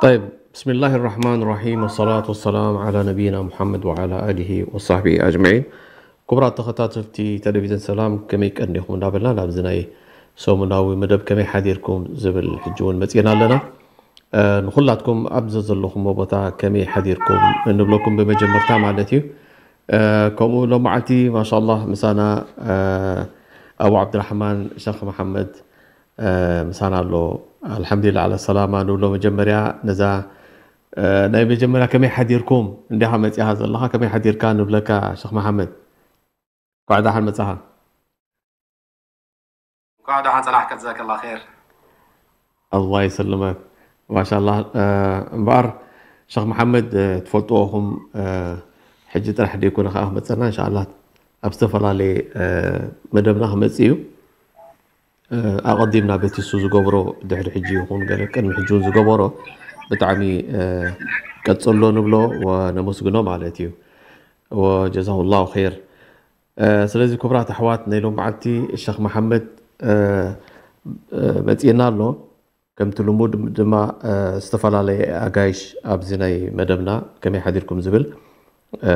طيب، بسم الله الرحمن الرحيم، والصلاة والسلام على نبينا محمد وعلى آله وصحبه أجمعين. ክቡራት ተኸታተልቲ ቴሌቪዥን ሰላም፣ ከመይ ቀኒኹም እንዳበልና ናብዚ ናይ ሰሙናዊ መደብ ከመይ ሓዲርኩም ዝብል ሕጂ እውን መፂና ኣለና። እ፣ ንኹላትኩም ኣብ ዘዘለኹምዎ ቦታ ከመይ ሓዲርኩም እንብለኩም ብመጀመርታ ማለት እዩ። እ፣ ከምኡ ሎመዓልቲ ማሻላህ ምሳና፣ እ፣ ኣቡ ዓብድራሕማን ሸኽ መሓመድ እ፣ ምሳና ኣሎ። ኣልሓምዱሊላህ ዓላ ሰላማ ንብሎ። መጀመርያ ነዛ፣ እ፣ ናይ መጀመርያ ከመይ ሓዲርኩም እንዲኻ መፂኻ ዘለኻ፣ ከመይ ሓዲርካ ንብለካ ሸኽ መሓመድ። እንኳዕ ደሓን መፃኻ። እንኳዕ ደሓን ፀናሕካ፣ ጀዛከላ ኸይር። ኣላህ ይሰልመክ። ማሻላህ፣ እ፣ እምበኣር ሸኽ መሓመድ፣ እ፣ ትፈልጥዎ ኢኹም፣ እ፣ ሕጂ ጥራሕ ደይኮነ ከዓ ክመፀና እንሻላ ኣብ ዝተፈላለየ፣ እ፣ መደብና ክመፅእ እዩ። እ፣ ኣቐዲምና በቲ እሱ ዝገብሮ ድሕሪ ሕጂ ይኹን ገለ ቅድሚ ሕጂ እውን ዝገበሮ ብጣዕሚ፣ እ፣ ቀጽሎ ንብሎ ወነመስግኖ ማለት እዩ። ወጀዛሁ ላሁ ኸይር። እ፣ ስለዚ ክቡራት ኣሕዋት ናይ ሎም መዓልቲ ሸኽ መሓመድ፣ እ፣ እ፣ መጺእና ኣሎ። ከምቲ ልሙድ ድማ፣ እ፣ ዝተፈላለየ ኣጋይሽ ኣብዚ ናይ መደብና ከመይ ሓዲርኩም ዝብል፣ እ፣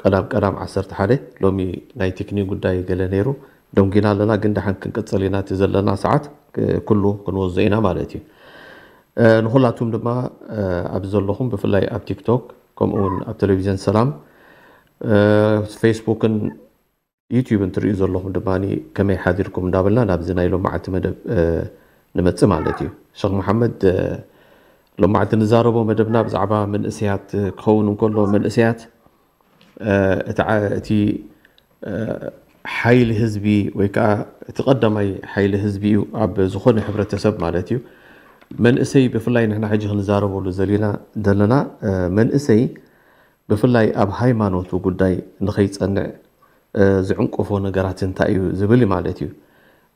ቀዳም ቀዳም ዓሰርተ ሓደ ሎሚ ናይ ቴክኒክ ጉዳይ ገለ ነይሩ ደንጉና ኣለና፣ ግን ደሓን ክንቅጽል ኢና። እቲ ዘለና ሰዓት፣ እ፣ ኩሉ ክንወስዶ ኢና ማለት እዩ። እ፣ ንኹላቱም ድማ፣ እ፣ ኣብዚ ዘለኹም ብፍላይ ኣብ ቲክቶክ ከምኡ እውን ኣብ ቴሌቪዥን ሰላም፣ እ፣ ፌስቡክን ዩቲዩብን ትርእዩ ዘለኹም ድማ ከመይ ሓዲርኩም እንዳበልና ናብዚ ናይ ሎማዓልቲ መደብ፣ እ፣ ንመጽእ ማለት እዩ። ሸኽ መሓመድ፣ እ፣ ሎማዓልቲ ንዛረቦ መደብና ብዛዕባ መንእሰያት ክኸውን እንከሎ መንእሰያት፣ እ፣ እቲ ዓ-፣ እቲ፣ እ፣ ሓይሊ ህዝቢ ወይ ከዓ እቲ ቀዳማይ ሓይሊ ህዝቢ እዩ ኣብ ዝኾነ ሕብረተሰብ ማለት እዩ። መንእሰይ ብፍላይ ንሕና ሕጂ ክንዛረበሉ ዘሊና ዘለና፣ እ፣ መንእሰይ ብፍላይ ኣብ ሃይማኖቱ ጉዳይ ንኸይጸንዕ፣ እ፣ ዝዕንቅፎ ነገራት እንታይ እዩ ዝብል ማለት እዩ።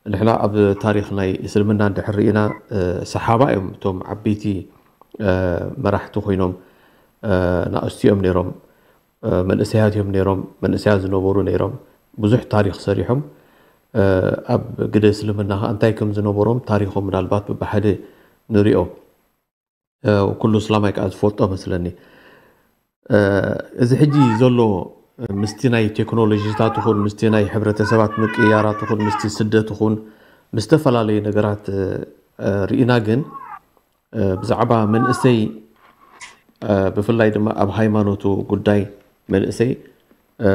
ንሕና ኣብ ታሪኽ ናይ እስልምና እንድሕር ርኢና፣ እ፣ ሰሓባ እዮም እቶም ዓበይቲ፣ እ፣ መራሕቲ ኮይኖም፣ እ፣ ናእስቲ እዮም ነይሮም፣ እ፣ መንእሰያት እዮም ነይሮም፣ መንእሰያት ዝነበሩ ነይሮም፣ ብዙሕ ታሪኽ ሰሪሖም። እ፣ ኣብ ግደ እስልምና ከዓ እንታይ ከም ዝነበሮም ታሪኾም ምናልባት ብብሓደ ንሪኦ። እ፣ ኩሉ እስላማይ ከዓ ዝፈልጦ መስለኒ። እ፣ እዚ ሕጂ ዘሎ፣ እ፣ ምስቲ ናይ ቴክኖሎጂታት ይኹን፣ ምስቲ ናይ ሕብረተሰባት ምቅይያራት ይኹን፣ ምስቲ ስደት ይኹን፣ ምስ ዝተፈላለዩ ነገራት፣ እ፣ እ፣ ርኢና ግን፣ እ፣ ብዛዕባ መንእሰይ፣ እ፣ ብፍላይ ድማ ኣብ ሃይማኖቱ ጉዳይ መንእሰይ፣ እ፣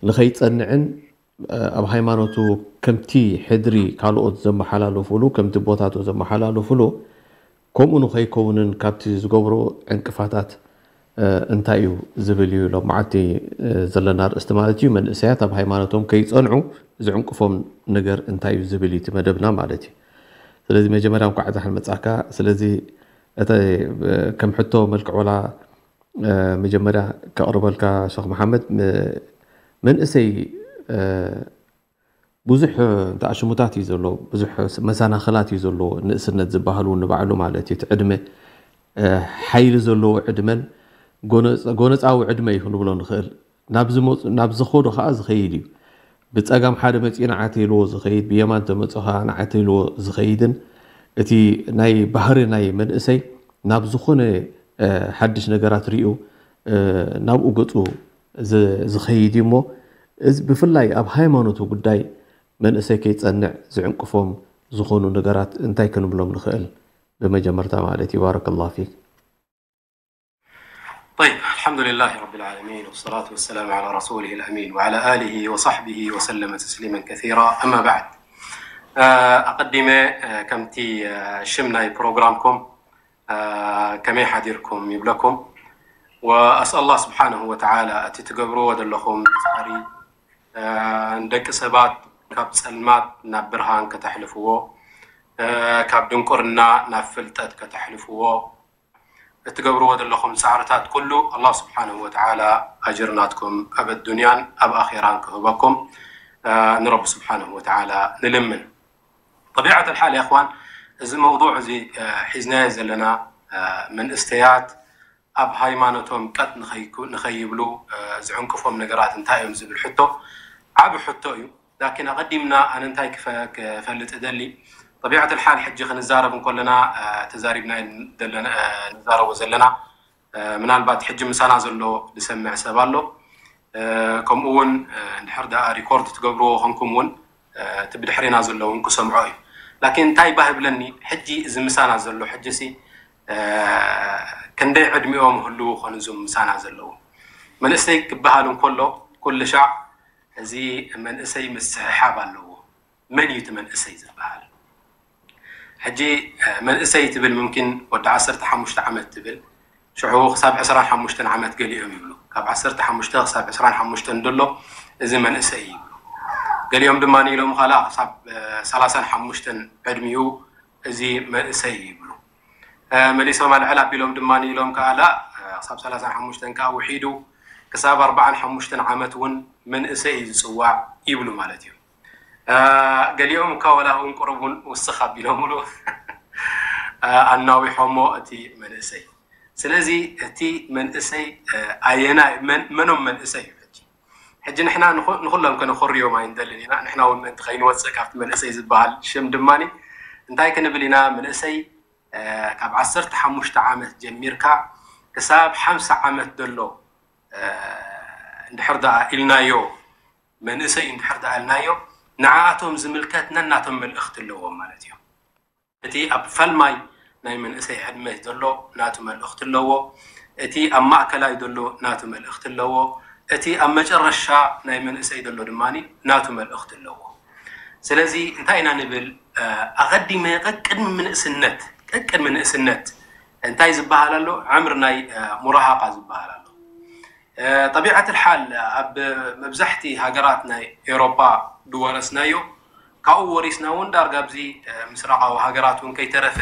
ንኸይጸንዕን፣ እ፣ ኣብ ሃይማኖቱ ከምቲ ሕድሪ ካልኦት ዘመሓላለፉሉ፣ ከምቲ ቦታቱ ዘመሓላለፉሉ፣ ከምኡ ንኸይከውንን ካብቲ ዝገብሮ ዕንቅፋታት፣ እ፣ እንታይ እዩ ዝብል እዩ ሎም መዓልቲ፣ እ፣ ዘለና ኣርእስቲ ማለት እዩ። መንእሰያት ኣብ ሃይማኖቶም ከይጸንዑ ዝዕንቅፎም ነገር እንታይ እዩ ዝብል እዩ እቲ መደብና ማለት እዩ። ስለዚ መጀመርያ እንኳዕ ደሓን መጻእካ። ስለዚ እተ፣ እ፣ ከም ሕቶ መልክዕ ወላ፣ እ፣ መጀመርያ ከቕርበልካ ሸኽ መሓመድ፣ ም-፣ መንእሰይ፣ እ፣ ብዙሕ፣ እ፣ ተኣሽሙታት እዩ ዘለዎ፣ ብዙሕ መሰናኽላት እዩ ዘለዎ። ንእስነት ዝበሃል እውን ንባዕሉ ማለት እዩ። እቲ ዕድመ፣ እ፣ ሓይሊ ዘለዎ ዕድመን ጎነ-፣ ጎነጻዊ ዕድመ እዩ ክንብሎ ንኽእል። ናብ ዝመጹ-፣ ናብ ዝኸዶ ከዓ ዝኸይድ እዩ። ብጸጋም ሓደ መጺኡ ንዓተ ኢልዎ ዝኸይድ፣ ብየማን ተመጹ ከዓ ንዓተ ኢልዎ ዝኸይድን እቲ ናይ ባህሪ ናይ መንእሰይ ናብ ዝኾነ፣ እ፣ ሓድሽ ነገራት ሪኡ፣ እ፣ ናብኡ ገጹ ዝ-፣ ዝኸይድ እዩ እሞ፣ እዚ ብፍላይ ኣብ ሃይማኖቱ ጉዳይ መንእሰይ ከይጸንዕ ዝዕንቅፎም ዝኾኑ ነገራት እንታይ ክንብሎም ንኽእል? ብመጀመርታ ማለት እዩ። ባረከላሁ ፊክ። طيب، الحمد لله رب العالمين، والصلاة والسلام على رسوله الأمين، وعلى آله وصحبه وسلم تسليما كثيرا. أما بعد، آه، أقدم، آه، كمتي، آه، شمنا برنامجكم، آه، كما حضركم يبلكم، وأسأل الله سبحانه وتعالى أتتقبروا ودلهم سعري، آه، عندك سبات كاب سلمات نبرهان كتحلفوه، آه، كاب دنقرنا نفلتت كتحلفوه. እትገብርዎ ዘለኹም ጻዕርታት ኩሉ ኣላህ ስብሓንሁ ወተዓላ ኣጅር ናትኩም ኣብ ኣዱንያን ኣብ ኣኼራን ክህበኩም፣ እ፣ ንረቢ ስብሓንሁ ወተዓላ ንልምን። ጠቢዓት ኣልሓል የኽዋን፣ እዚ መውዱዕ እዚ፣ እ፣ ሒዝናዮ ዘለና፣ እ፣ መንእስተያት ኣብ ሃይማኖቶም ቀጥ ንኸይኩ-፣ ንኸይብሉ፣ እ፣ ዝዕንቅፎም ነገራት እንታይ እዮም ዝብል ሕቶ ዓቢ ሕቶ እዩ። ላኪን ኣቐዲምና ኣነ እንታይ ክፈ-፣ ክፈልጥ እደሊ፣ طبيعة الحال ሕጂ ክንዛረብ እንከለና ተዛሪብና ዘለና ንዛረቦ ዘለና ምናልባት ሕጂ ምሳና ዘሎ ዝሰምዕ ሰብ ኣሎ። ከምኡ እውን እንድሕር ደኣ ሪኮርድ ትገብርዎ ኮንኩም እውን እቲ ብድሕሬና ዘሎ እውን ክሰምዖ እዩ። ላኪን እንታይ ባህ ብለኒ፣ ሕጂ እዚ ምሳና ዘሎ ሕጂ ሲ ክንደይ ዕድሚኦም ህልዉ ኮኑ እዞም ምሳና ዘለዉ? መንእሰይ ክበሃል እንከሎ ኩሉ ሻዕ እዚ መንእሰይ ምስሕሓብ ኣለዎ። መን እዩ እቲ መንእሰይ ዝበሃል? ሕጂ መንእሰይ ትብል ምምኪን ወዲ ዓሰርተ ሓሙሽተ ዓመት ትብል፣ ሽዑ ክሳብ ዕስራን ሓሙሽተን ዓመት ገሊኦም ይብሉ። ካብ ዓሰርተ ሓሙሽተ ክሳብ ዕስራን ሓሙሽተን ደሎ እዚ መንእሰይ ይብሉ። ገሊኦም ድማ ኢሎም ካላ ክሳብ ሰላሳን ሓሙሽተን ዕድሚኡ እዚ መንእሰይ ይብሉ። መሊሶም ኣልዕል ኣቢሎም ድማ ኢሎም ከኣላ ክሳብ ሰላሳን ሓሙሽተን ከዓ ውሒዱ ክሳብ ኣርባዓን ሓሙሽተን ዓመት እውን መንእሰይ እዩ ዝፅዋዕ ይብሉ ማለት እዩ። ገሊኦም እኳ ወላ እውን ቁሩብ እውን ውስኽ ኣቢሎምሉ ኣናዊሖሞ እቲ መንእሰይ። ስለዚ እቲ መንእሰይ ኣየናይ መኖም መንእሰይ እዩ? ሕጂ ሕጂ ንሕና ንኹሎም ከነኾርዮም ኣይንደልን ኢና። ንሕና እውን ምእንቲ ከይንወፅእ ካብቲ መንእሰይ ዝበሃል ሽም ድማ እንታይ ክንብል ኢና? መንእሰይ ካብ ዓሰርተ ሓሙሽተ ዓመት ጀሚርካ ክሳብ ሓምሳ ዓመት ዘሎ እንድሕር ደኣ ኢልናዮ፣ መንእሰይ እንድሕር ደኣ ኢልናዮ፣ ንዓኣቶም ዝምልከት ነናቶም መልእኽቲ ኣለዎም ማለት እዮም። እቲ ኣብ ፈልማይ ናይ መንእሰይ ዕድመ ዘሎ ናቱ መልእኽቲ ኣለዎ። እቲ ኣብ ማእከላይ ዘሎ ናቱ መልእኽቲ ኣለዎ። እቲ ኣብ መጨረሻ ናይ መንእሰይ ዘሎ ድማ ናቱ መልእኽቲ ኣለዎ። ስለዚ እንታይ ኢና ንብል? ኣቐዲመ ቀቅድሚ ምንእስነት ቀቅድሚ ንእስነት እንታይ ዝበሃል ኣሎ? ዕምር ናይ ሙራሃቃ ዝበሃል ኣሎ። ጠቢዐት ልሓል ኣብ መብዛሕቲ ሃገራት ናይ ኤውሮጳ ዝወረስናዮ ካብኡ ወሪስና እውን ዳርጋ ኣብዚ ምስራቃዊ ሃገራት እውን ከይተረፈ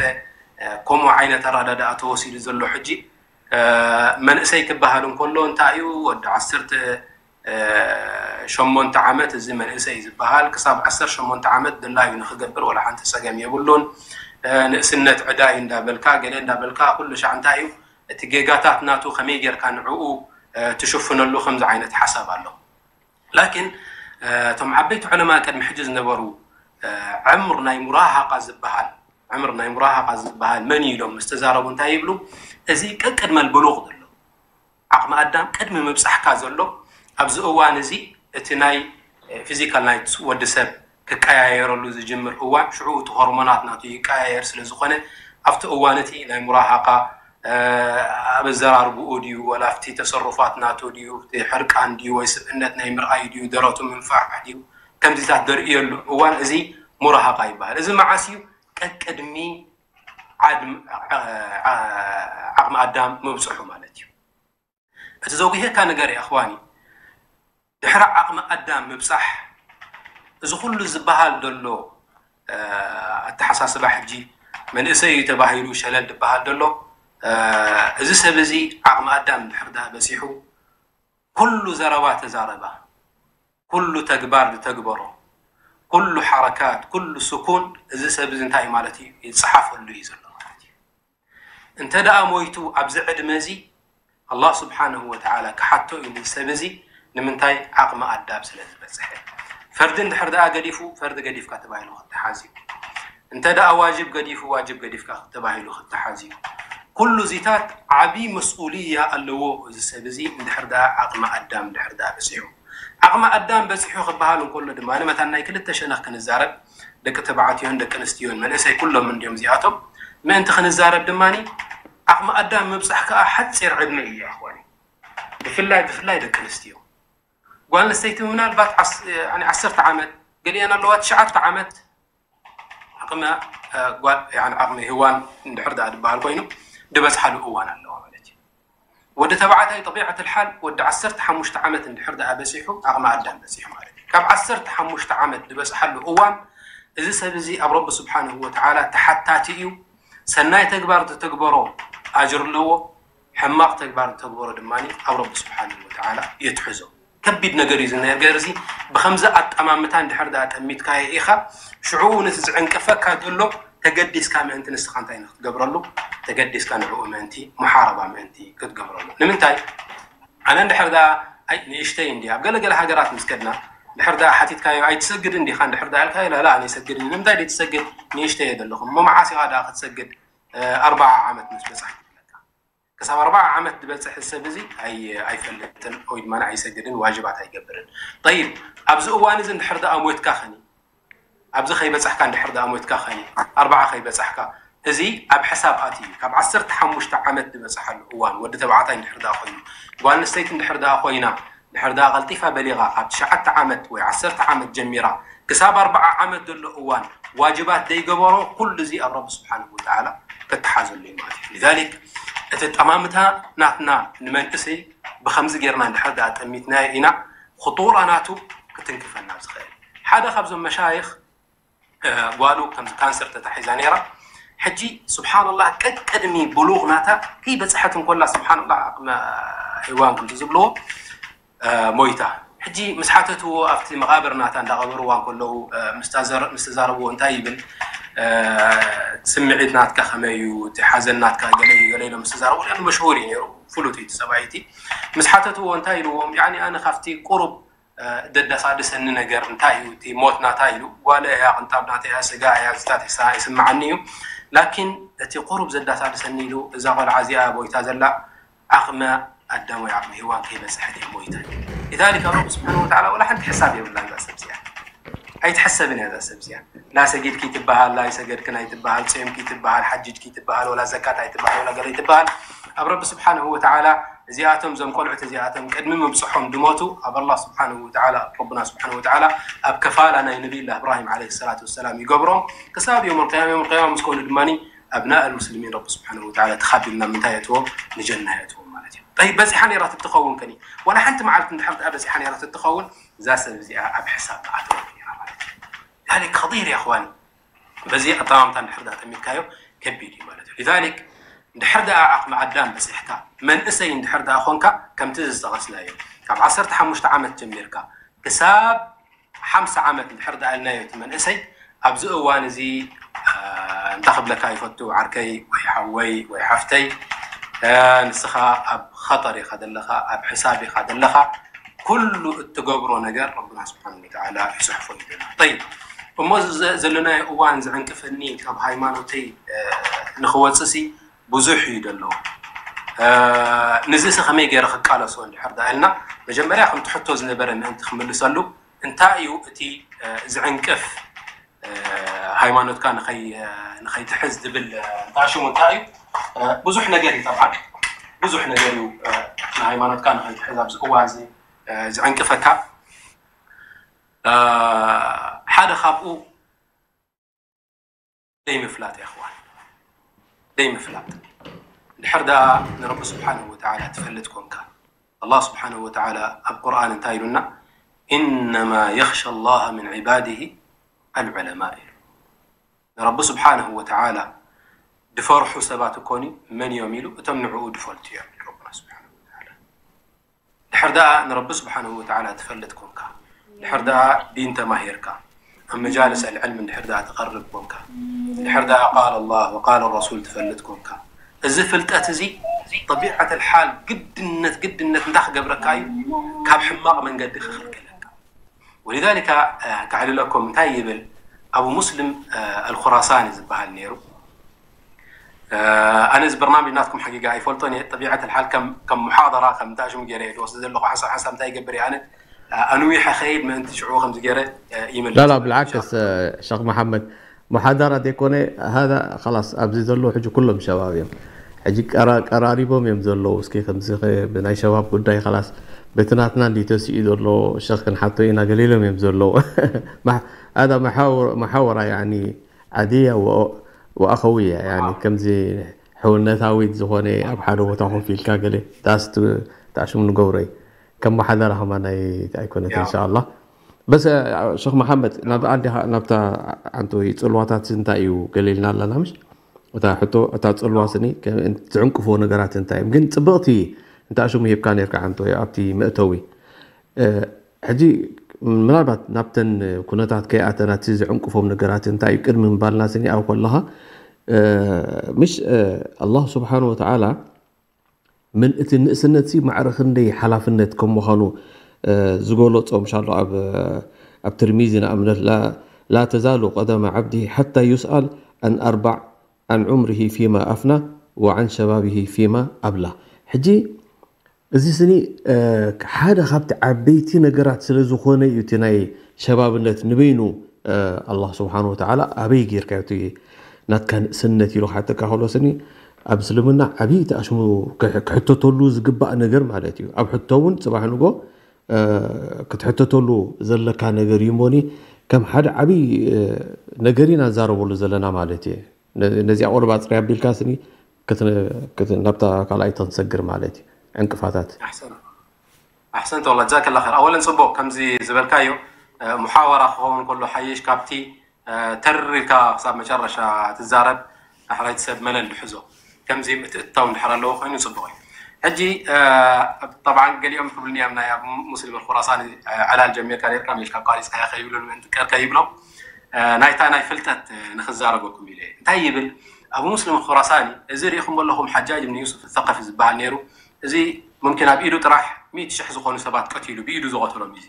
ከምኡ ዓይነት ኣረዳድኣ ተወሲዱ ዘሎ። ሕጂ መንእሰይ ክበሃል እንከሎ እንታይ እዩ ወዲ ዓሰርተ ሸሞንተ ዓመት እዚ መንእሰይ ዝበሃል ክሳብ ዓሰርተ ሸሞንተ ዓመት ድላዩ ንክገብር ወላ ሓንቲ ፀገም የብሉን። ንእስነት ዕዳ እዩ እንዳበልካ ገለ እንዳበልካ ኩሉ ሻዕ እንታይ እዩ እቲ ጌጋታት ናቱ ከመይ ጌርካ ንዕኡ ትሽፍነሉ ከምዚ ዓይነት ሓሳብ ኣሎ። ላኪን እቶም ዓበይቲ ዑለማ ቅድሚ ሕጂ ዝነበሩ ዕምር ናይ ሙራሃቃ ዝበሃል ዕምር ናይ ሙራሃቃ ዝበሃል መን እዩ ኢሎም ምስ ተዛረቡ እንታይ ይብሉ? እዚ ቀቅድመ ልብሉቕ ዘሎ ዓቕሚ ኣዳም ቅድሚ ምብጻሕካ ዘሎ ኣብዚ እዋን እዚ እቲ ናይ ፊዚካል ናይ ወዲ ሰብ ክቀያየረሉ ዝጅምር እዋን ሽዑ እቲ ሆርሞናት ናቱ ይቀያየር ስለ ዝኾነ ኣብቲ እዋን እቲ ናይ ሙራሃቃ ኣብ ኣዘራርብኡ ድዩ ወላ ኣብቲ ተሰሩፋት ናቱ ድዩ እቲ ሕርቃን ድዩ ወይ ስብእነት ናይ ምርኣዩ ድዩ ደረቱ ምንፋሕ ድዩ ከምዚታት ደርእየሉ እዋን እዚ ሙራሃቃ ይበሃል። እዚ መዓስ እዩ? ቀቅድሚ ዓቕሚ ኣዳም ምብፅሑ ማለት እዩ። እቲ ዘጉሄካ ነገር የእኽዋኒ ድሕሪ ዓቕሚ ኣዳም ምብፃሕ እዚ ኩሉ ዝበሃል ዘሎ ኣተሓሳስባ ሕጂ መንእሰይ እዩ ተባሂሉ ሸለል ዝበሃል ዘሎ እዚ ሰብ እዚ ዓቕሚ ኣዳም ድሕር ዳ በፂሑ ኩሉ ዘረባ ተዛረባ ኩሉ ተግባር ዝተግበሮ ኩሉ ሓረካት ኩሉ ስኩን እዚ ሰብ እዚ እንታይ ማለት እዩ ይፀሓፈሉ እዩ ዘሎ ማለት እዩ። እንተ ደኣ ሞይቱ ኣብዚ ዕድመ እዚ ኣላህ ስብሓንሁ ወተዓላ ክሓቶ እዩ እዚ ሰብ እዚ ንምንታይ ዓቕሚ ኣዳም ስለ ዝበፅሐ። ፈርዲ እንድሕር ደኣ ገዲፉ ፈርዲ ገዲፍካ ተባሂሉ ክተሓዝ እዩ። እንተ ደኣ ዋጅብ ገዲፉ ዋጅብ ገዲፍካ ተባሂሉ ክተሓዝ እዩ። ኩሉ እዚታት ዓብዪ መስኡልያ ኣለዎ እዚ ሰብ እዚ እንድሕር ደኣ ዓቕሚ ኣዳም እንድሕር ደኣ በፂሑ። ዓቕሚ ኣዳም በፂሑ ክበሃል እንከሎ ድማ መታን ናይ ክልተ ሸነኽ ክንዛረብ ደቂ ተባዕትዮን ደቂ ኣንስትዮን መንእሰይ ኩሎም እንድዮም እዚኣቶም ምእንቲ ክንዛረብ ድማ ዓቕሚ ኣዳም ምብፃሕ ከዓ ሓፂር ዕድመ እዩ ኣኽዋኒ። ብፍላይ ብፍላይ ደቂ ኣንስትዮ ጓል ኣንስተይቲ ምናልባት ዓሰርተ ዓመት ገሊአን ኣለዋ ትሽዓተ ዓመት ዓቕሚ ጓል ዓቕሚ ህዋን እንድሕር ደኣ ዝበሃል ኮይኑ ዝበፅሓሉ እዋን ኣለዋ ማለት እዩ። ወዲ ተባዕታይ ጠቢዐት ልሓል ወዲ ዓሰርተ ሓሙሽተ ዓመት እንድሕር ደኣ በፂሑ ዓቕሚ ኣዳም በፂሑ ማለት እዩ። ካብ ዓሰርተ ሓሙሽተ ዓመት ዝበፅሓሉ እዋን እዚ ሰብ እዚ ኣብ ረቢ ስብሓንሁ ወተዓላ ተሓታቲ እዩ። ሰናይ ተግባር ዝተግበሮ ኣጅር ኣለዎ። ሕማቕ ተግባር ዝተግበሮ ድማ ኣብ ረቢ ስብሓንሁ ወተዓላ የትሕዞ። ከቢድ ነገር እዩ እዚ ነገር እዚ። ብኸምዚ ኣጠማምታ እንድሕር ደኣ ጠሚትካዮ ኢኻ ሽዕኡ ነቲ ዝዕንቅፈካ ዘሎ ተገዲስካ ምእንቲ ንስኻ እንታይ ንክትገብረሉ ተገዲስካ ንዕኡ ምእንቲ ሙሓረባ ምእንቲ ክትገብረሉ ንምንታይ ኣነ እንድሕር ደኣ ኣይ ንእሽተይ እንዲ ኣብ ገለገለ ሃገራት ምስ ከድና ድሕር ደኣ ሓቲትካዮ ኣይትሰግድን ዲኻ እንድሕር ደኣ ኣልካዮ ላላ ኣነ ይሰግድን ንምንታይ ደይ ትሰግድ ንእሽተየ ዘለኹም እሞ መዓስ ኢኻ ደኣ ክትሰግድ ኣርባዓ ዓመት ምስ በፃሕ ክሳብ ኣርባዓ ዓመት ዝበፅሕ ሰብ እዚ ኣይፈልጥን ወይ ድማ ኣይሰግድን ዋጅባት ኣይገብርን ጠይብ ኣብዚ እዋን እዚ እንድሕር ደኣ ሞትካ ኸኒ ኣብዚ ከይበፃሕካ እንድሕር ደኣ ሞትካ ኸኒ ኣርባዓ ከይበፃሕካ እዚ ኣብ ሕሳብ ኣት እዩ ካብ ዓሰርተ ሓሙሽተ ዓመት ዝበፅሓሉ እዋን ወዲ ተባዕታይ እንድሕር ደኣ ኮይኑ ጓል ኣንስተይቲ እንድሕር ደኣ ኮይና ድሕር ደኣ ቀልጢፋ በሊቓ ካብ ትሽዓተ ዓመት ወይ ዓሰርተ ዓመት ጀሚራ ክሳብ ኣርባዓ ዓመት ዘሎ እዋን ዋጅባት ደይገበሮ ኩሉ እዚ ኣብ ረቢ ስብሓንሁ ወተዓላ ተተሓዘሉ እዩ ማለት እዩ ሊዛሊክ እቲ ጠማምታ ናትና ንመንእሰይ ብኸምዚ ጌርና እንድሕር ደኣ ጠሚትናዮ ኢና ክጡራ ናቱ ክትንክፈና ዝኽእል ሓደ ካብዞም መሻይኽ ጓሉ ከምዚ ካንሰር ተታሒዛ ነይራ ሕጂ ስብሓንላህ ቀቅድሚ ብሉቕ ናታ ከይበፅሐት እንኮላ ስብሓንላህ ዓቕመ ሄዋን ከምዚ ዝብልዎ ሞይታ ሕጂ ምስ ሓተትዎ ኣብቲ መቓብር ናታ እንዳቐበርዋ እንከለዉ ምስ ተዛረብዎ እንታይ ይብል ስምዒት ናትካ ከመይ እዩ እቲ ሓዘን ናትካ ገለ እዩ ገለ ኢሎም ዝተዛረቡ ያን መሽሁር እዩ ነይሩ ፍሉጥ እዩ ሰብኣይቲ ምስ ሓተትዎ እንታይ ኢልዎም ያኒ ኣነ ካብቲ ቁሩብ ደዳሳድሰኒ ነገር እንታይ እዩ እቲ ሞት ናታ ኢሉ ጓለ እያ ቅንጣብ ናተ እያ ስጋ እያ ዝታት ይስምዓኒ እዩ ላኪን እቲ ቁሩብ ዘዳሳድሰኒ ኢሉ እዛ ቆልዓ እዚኣ ቦይታ ዘላ ዓቕመ ኣዳም ወይ ዓቕመ ሄዋን ከይበፅሐት እያ ሞይታ ሊዛሊክ ረቢ ስብሓን ወተዓላ ወላ ሓንቲ ሕሳብ የብላ እዛ ሰብ እዚኣ ኣይትሕሰብን እያ እዛ ሰብ እዚኣ ላ ሰጊድኪ ትበሃል ላ ይሰገድክን ኣይትበሃል ፅዮምኪ ትበሃል ሓጅጅኪ ትበሃል ወላ ዘካት ኣይትበሃል ወላ ገለ ይትበሃል ኣብ ረቢ ስብሓንሁ ወተዓላ እዚኣቶም እዞም ቆልዑት እዚኣቶም ቅድሚ ምብፅሖም ድሞቱ ኣብ ኣላ ስብሓንሁ ወተዓላ ረቡና ስብሓንሁ ወተዓላ ኣብ ከፋላ ናይ ነቢይላ እብራሂም ዓለይሂ ሰላቱ ወሰላም ይገብሮም ክሳብ ዮም ልቅያማ ዮም ልቅያማ ምስ ኮኑ ድማ ኣብናእ ልሙስሊሚን ረቢ ስብሓንሁ ወተዓላ ተኻቢልና ምንታይ የእትዎም ንጀና የእትዎም ማለት እዩ ጠይብ በፂሓ ነይራ ትትኸውን ከኒ ዋላ ሓንቲ መዓልቲ እንድሕር ደኣ በፂሓ ነይራ ትትኸውን እዛ ሰብ እዚኣ ኣብ ሕሳብ ተኣትወት ነይራ ማለት እዩ ذلك خطير يا اخواني በዚ ኣጠማምታ እንድሕር ደኣ ጠሚትካዮ ከቢድ እዩ ማለት እዩ ሊዛሊክ እንድሕር ደኣ ዓቕሚ ኣዳም በፂሕካ መንእሰይ እንድሕር ደኣ ኾንካ ከምቲ ዝጠቐስናዮ ካብ ዓሰርተ ሓሙሽተ ዓመት ጀሚርካ ክሳብ ሓምሳ ዓመት እንድሕር ደኣ ኢልናዮ እቲ መንእሰይ ኣብዚ እዋን እዚ እንታይ ክብለካ ይፈቱ ዓርከይ ወይ ሓወይ ወይ ሓፍተይ ንስኻ ኣብ ኸጠር ኢኻ ዘለኻ ኣብ ሕሳብ ኢኻ ዘለኻ ኩሉ እትገብሮ ነገር ረብና ስብሓን ወተዓላ ይፅሕፎ እዩ ጠይብ እሞ ዘለናዮ እዋን ዝዕንቅፈኒ ካብ ሃይማኖተይ ንክወፅሲ ብዙሕ እዩ ደሎ ንዚሲ ከመይ ገይረ ክቃለሶ እንድሕር ዳ ኢልና መጀመርያ ከምቲ ሕቶ ዝነበረ ምእንቲ ክምልሰሉ እንታይ እዩ እቲ ዝዕንቅፍ ሃይማኖትካ ንኸይትሕዝ ዝብል እንታይ ሽሙ እንታይ እዩ ብዙሕ ነገር እዩ ጠብዓ ብዙሕ ነገር እዩ ንሃይማኖትካ ንኸይትሕዝ ኣብዚ እዋን እዚ ዝዕንቅፈካ ሓደ ካብኡ ዘይምፍላጥ የኽዋን ዘይምፍላጥ ድሕር ደኣ ንረቢ ስብሓንሁ ወተዓላ ትፈልጥ ኮንካ ኣላህ ስብሓንሁ ወተዓላ ኣብ ቁርኣን እንታይ ኢሉና ኢነማ የኽሻ ላሃ ምን ዒባድሂ ኣልዑለማ ኢሉ ንረቢ ስብሓንሁ ወተዓላ ድፈርሑ ሰባት እኮኒ መን እዮም ኢሉ እቶም ንዕኡ ድፈልጡ እዮም ረብና ስብሓንሁ ወተዓላ ድሕር ደኣ ንረቢ ስብሓንሁ ወተዓላ ትፈልጥ ኮንካ ድሕር ደኣ ዲን ተማሂርካ ኣብ መጃልስ ኣልዕልም እንድሕር ደኣ ትቐርብ ኮንካ ድሕር ደኣ ቃል ኣላህ ወቃል ረሱል ትፈልጥ ኮንካ እዚ ፍልጠት እዚ ጠቢዓት ልሓል ግድነት ግድነት እንታይ ክገብረካ እዩ ካብ ሕማቕ መንገዲ ክኽልክለካ ولذلك ከዕልለኩም እንታይ ይብል ኣቡ ሙስልም ኣልኹራሳኒ ዝበሃል ነይሩ ኣነ እዚ በርናምጅ ናትኩም ሓቂቃ ኣይፈልጦን እየ ጠቢዐት ልሓል ከም ሙሓደራ ከም እንታይ ሽሙ ገይረ እየ ዝወስድ ዘለኹ ሓንሳብ ሓንሳብ እንታይ ይገብር እየ ኣነ ኣንዊሐ ኸይድ ምእንቲ ሽዑ ከምዚ ገይረ ይምልስ ላላ ብልዓክስ ሸኽ መሓመድ ሙሓዳራ ዘይኮነ ሃዛ ኸላስ ኣብዚ ዘለዉ ሕጂ ኩሎም ሸባብ እዮም ሕጂ ቀራሪቦም እዮም ዘለዉ እስኪ ከምዚ ብናይ ሸባብ ጉዳይ ኸላስ በቲ ናትና እንዲ ተሲኡ ዘሎ ሸኽ ክንሓቶ ኢና ገሊሎም እዮም ዘለዉ ሃዛ መሓወራ ያኒ ዓድያ ወኣኸውያ ከምዚ ሕውነታዊት ዝኾነ ኣብ ሓደ ቦታ ኮፍ ኢልካ ገለ ዳስ ተኣሽሙ ንገብሮ እዩ ከም መሓደራ ከማን ኣይኮነት እንሻ ኣላ በስ ሸክ መሓመድ ናብ ዓዲ ናብታ ዓንቶ ጽልዋታት እንታይ እዩ ገሊልና ኣለና ምሽ እታ ሕቶ እታ ጽልዋ ስኒ ዝዕንቅፎ ነገራት እንታይ እዮም ግን ጽብቕቲ እንታይ ሽሙ ሂብካ ነርካ ዓንቶ ኣብቲ መእተዊ ሕጂ ምናልባት ናብተን ኩነታት ከይኣተና እቲ ዝዕንቅፎም ነገራት እንታይ እዩ ቅድሚ ምባልና ስኒ ኣብ ከለኻ ምሽ ኣላህ ስብሓን ወተዓላ ምን እቲ ንእስነት ሲ ማዕረ ክንደይ ሓላፍነት ከም ምዃኑ ዝገለጾ ምሻሎ ኣብ ኣብ ትርሚዚ ንኣብነት لا تزال قدم عبد حتى يسأل عن أربع عن عمره فيما أفنى وعن شبابه فيما أبلى. ሕጂ እዚ ስኒ ሓደ ካብቲ ዓበይቲ ነገራት ስለ ዝኾነ እዩ እቲ ናይ ሸባብነት ንበይኑ ኣላህ ስብሓን ወተዓላ ኣበይ ጌርካ እቲ ናትካ ንእስነት ኢሉ ክሓተካ ከሎ ስኒ ኣብ እስልምና ዓብዪ ተኣሽሙ ክሕተተሉ ዝግባእ ነገር ማለት እዩ። ኣብ ሕቶ እውን ፅባሕ ንጎ ክትሕተተሉ ዘለካ ነገር እዩ እሞኒ ከም ሓደ ዓብዪ ነገር ኢና ንዛረበሉ ዘለና ማለት እየ። ነዚኣ ቆልባ ፅርያ ኣቢልካ ስኒ ናብታ ካልኣይ ተንሰግር ማለት እዩ። ዕንቅፋታት ኣሕሰንት ወላ ጀዛከላ ኸይር። ኣወለን ፅቡቅ ከምዚ ዝበልካዮ ሙሓወራ ክኸውን ከሎ ሓይሽ ካብቲ ተር ኢልካ ክሳብ መጨረሻ ትዛረብ ዳሕራይ ሰብ መለ እንድሕዞ ከምዚ ምትእትታው እንድሕር ኣለዎ ኮይኑ ፅቡቅ እዩ። ሕጂ ጠብዓ ገሊኦም ክብልኒ እዮም ናይ ኣብ ሙስሊም ኣልኹራሳኒ ዕላል ጀሚርካ ኔርካ ኢልካ ኣቋሪፅካ ከይብሉ ምእንቲ ቀር ከይብሎም ናይታ ናይ ፍልጠት ንክዛረበኩም ኢለ እንታይ ይብል ኣቡ ሙስሊም ኣልኹራሳኒ እዚ ርኢኹም ኣለኹም ሓጃጅ ብን ዩሱፍ ተቀፊ ዝበሃል ነይሩ። እዚ ሙምኪን ኣብ ኢዱ ጥራሕ ሚእቲ ሽሕ ዝኾኑ ሰባት ቀቲሉ ብኢዱ ዝቐተሎም እዩ።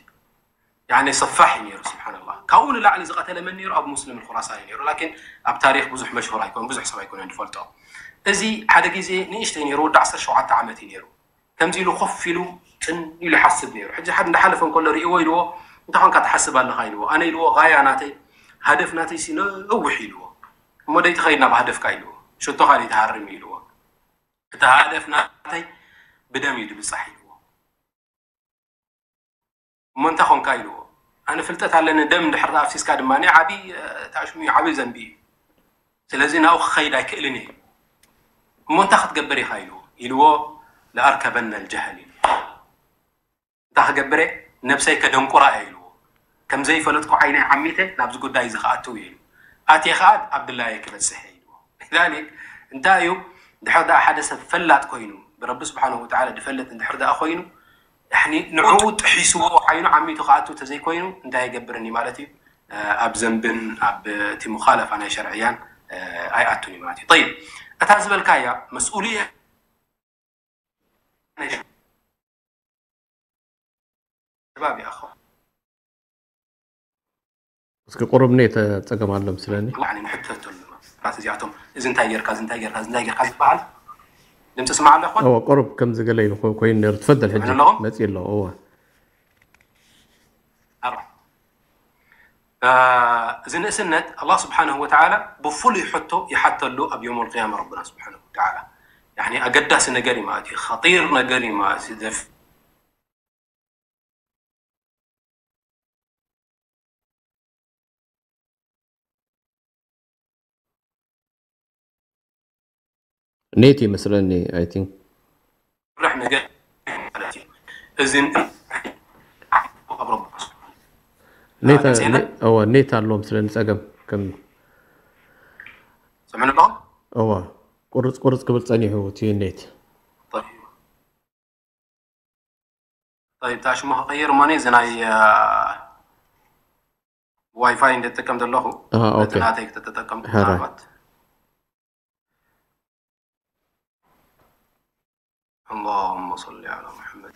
ያኒ ሰፋሕ እዩ ነይሩ ስብሓንላህ። ካብኡ ንላዕሊ ዝቐተለ መን ነይሩ? ኣብ ሙስሊም ኹራሳኒ ነይሩ። ላኪን ኣብ ታሪክ ብዙሕ መሽሁር ኣይኮን ብዙሕ ሰብ ኣይኮነን ዝፈልጦ። እዚ ሓደ ግዜ ንእሽተይ ነይሩ ወዲ ዓሰርተ ሸውዓተ ዓመት እዩ ነይሩ። ከምዚ ኢሉ ኮፍ ኢሉ ጭን ኢሉ ይሓስብ ነይሩ። ሕጂ ሓደ እንዳሓለፈ እንከሎ ርእዎ ኢልዎ እንታይ ኮንካ ትሓስብ ኣለኻ ኢልዎ። ኣነ ኢልዎ ጋያ ናተይ ሃደፍ ናተይ ሲ ነውሕ ኢልዎ። እሞ ደይትኸይድ ናብ ሃደፍካ ኢልዎ። ሽቶኻ ደይትሃርም ኢልዎ። እቲ ሃደፍ ናተይ ብደም እዩ ድብፃሕ ኢልዎ። እሞ እንታይ ኮንካ ኢልዎ። ኣነ ፍልጠት ኣለኒ ደም እንድሕር ኣፍሲስካ ድማ ዓብዪ ታሽሙ ዓብዪ ዘንቢ እዩ። ስለዚ ናብኡ ክኸይድ ኣይክእልን እየ። እሞ እንታይ ክትገብር ኢኻ ኢልዎ። ኢልዎ ለኣርከበነ ልጀህል ኢሉ። እንታይ ክገብር እየ ነብሰይ ከደንቁራ እየ ኢልዎ። ከም ዘይፈለጥኩ ዓይነይ ዓሚተ ናብዚ ጉዳይ እዚ ክኣትው እየ ኢሉ። ኣትየ ከዓ ኣብ ድላየ ክበፅሕ እየ ኢልዎ። ሊዛሊክ እንታይ እዩ ድሕር ደኣ ሓደ ሰብ ፈላጥ ኮይኑ ብረቢ ስብሓን ወተዓላ ድፈልጥ እንድሕር ደኣ ኮይኑ ንዕኡ ጥሒስዎ ዓይኑ ዓሚቱ ክኣቱ ተዘይኮይኑ እንታይ የገብርን እዩ ማለት እዩ ኣብ ዘንብን ኣብ እቲ ሙኻለፋ ናይ ሸርዕያን ኣይኣቱን እዩ ማለት እዩ። ጠይብ እታ ዝበልካያ መስኡልየ እስኪ ቁሩብ ኔት ጸገም ኣሎ ምስለኒ። ንሕተተሉ ራት እዚኣቶም እዚ እንታይ ጌርካ እዚ እንታይ ጌርካ እዚ እንታይ ጌርካ ዝበሃል ድምፂ ስማዕ ኣለኹን። እወ ቁሩብ ከምዚ ገለ ኢሉ ኮይኑ ነይሩ። ትፈደል ሕጂ መፂ ኣሎ። እወ እዚ ንእስነት ኣላህ ስብሓነሁ ወተዓላ ብፍሉይ ሕቶ ይሓተሉ ኣብ የውመል ቅያማ ረብና ስብሓነሁ ወተዓላ። ያኒ ኣገዳሲ ነገር እዩ ማለት እዩ። ኸጢር ነገር እዩ ማለት እዩ። ኔት ይመስለኒ I think ስራሕ ነገር ማለት እዩ። እዚ ኔት ኔት ኣለዎም ስለ ንፀገም ከም ስምዕኒ ኣለኹም እዋ ቁርፅ ቁርፅ ክብል ፀኒሑ እቲ ኔት طيب ታሽሙ ክቕይር እሞ እዚ ናይ ዋይፋይ እንደ ትጥቀም ዘለኹ ኣሃ፣ ኦኬ። ናተይ ክትጠቀም ምናልባት اللهم صل على محمد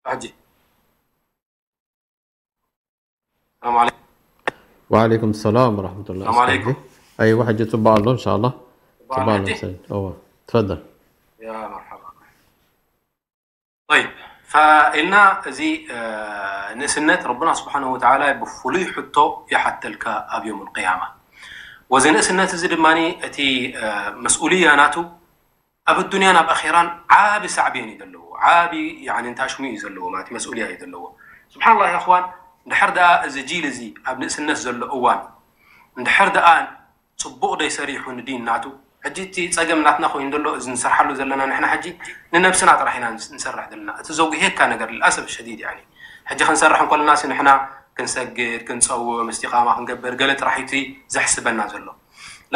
حجي السلام عليكم وعليكم السلام ورحمة الله السلام عليكم أي واحد يتبع الله إن شاء الله تبع الله تفضل يا مرحبا طيب فإلنا زي ንእስነት ረብና ስብሓን ወተዓላ ብፍሉይ ሕቶ ይሓተልካ ኣብ ዮም ቅያማ ወዚ ንእስነት እዚ ድማ እቲ መስኡልያ ናቱ ኣብ ኣዱንያን ኣብ ኣኼራን ዓቢ ሳዕቤን እዩ ዘለዎ ዓቢ እንታሽሙ እዩ ዘለዎ ማለት መስኡልያ እዩ ዘለዎ ስብሓንላ ኣኽዋን እንድሕር ደኣ እዚ ጂል እዚ ኣብ ንእስነት ዘሎ እዋን እንድሕር ደኣ ፅቡቕ ዶ ይሰሪሑ ንዲን ናቱ ሕጂ እቲ ፀገም ናትና ኮይኑ ዘሎ እዚ ንሰርሓሉ ዘለና ንሕና ሕጂ ንነብስና ጥራሕ ኢና ንሰርሕ ዘለና እቲ ዘጉሄካ ነገር ልልኣሰብ ሸዲድ ያኒ ሕጂ ክንሰርሕ እንከለና ሲ ንሕና ክንሰግድ ክንፀውም እስቲቃማ ክንገብር ገለ ጥራሕ እቲ ዘሕስበና ዘሎ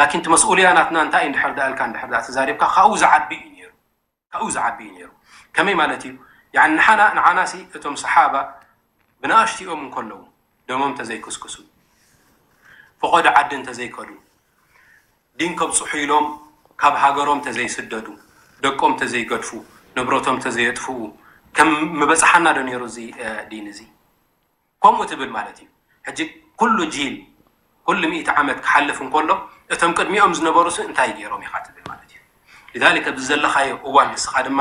ላኪን እቲ መስኡልያ ናትና እንታይ እንድሕር ደኣልካ እንድሕር ደኣ ተዛሪብካ ካብኡ ዝዓቢ እዩ ነይሩ ካብኡ ዝዓቢ እዩ ነይሩ ከመይ ማለት እዩ ያኒ ንሓና ንዓና ሲ እቶም ሰሓባ ብንኣሽቲኦም እንከለዉ ደሞም ተዘይክስክሱ፣ ፈቐዶ ዓዲ እንተዘይከዱ፣ ዲን ከብፅሑ ኢሎም ካብ ሃገሮም ተዘይስደዱ፣ ደቆም ተዘይገድፉ፣ ንብረቶም ተዘየጥፍኡ፣ ከም ምበፅሓና ዶ ነይሩ እዚ እ፣ ዲን እዚ? ከምኡ ትብል ማለት እዩ። ሕጂ ኩሉ ጂል፣ ኩሉ ሚእቲ ዓመት ክሓልፍ እንከሎ፣ እቶም ቅድሚኦም ዝነበሩስ እንታይ ገይሮም ኢኻ ትብል ማለት እዩ። لذلك ኣብዚ ዘለኻዮ እዋን ንስኻ ድማ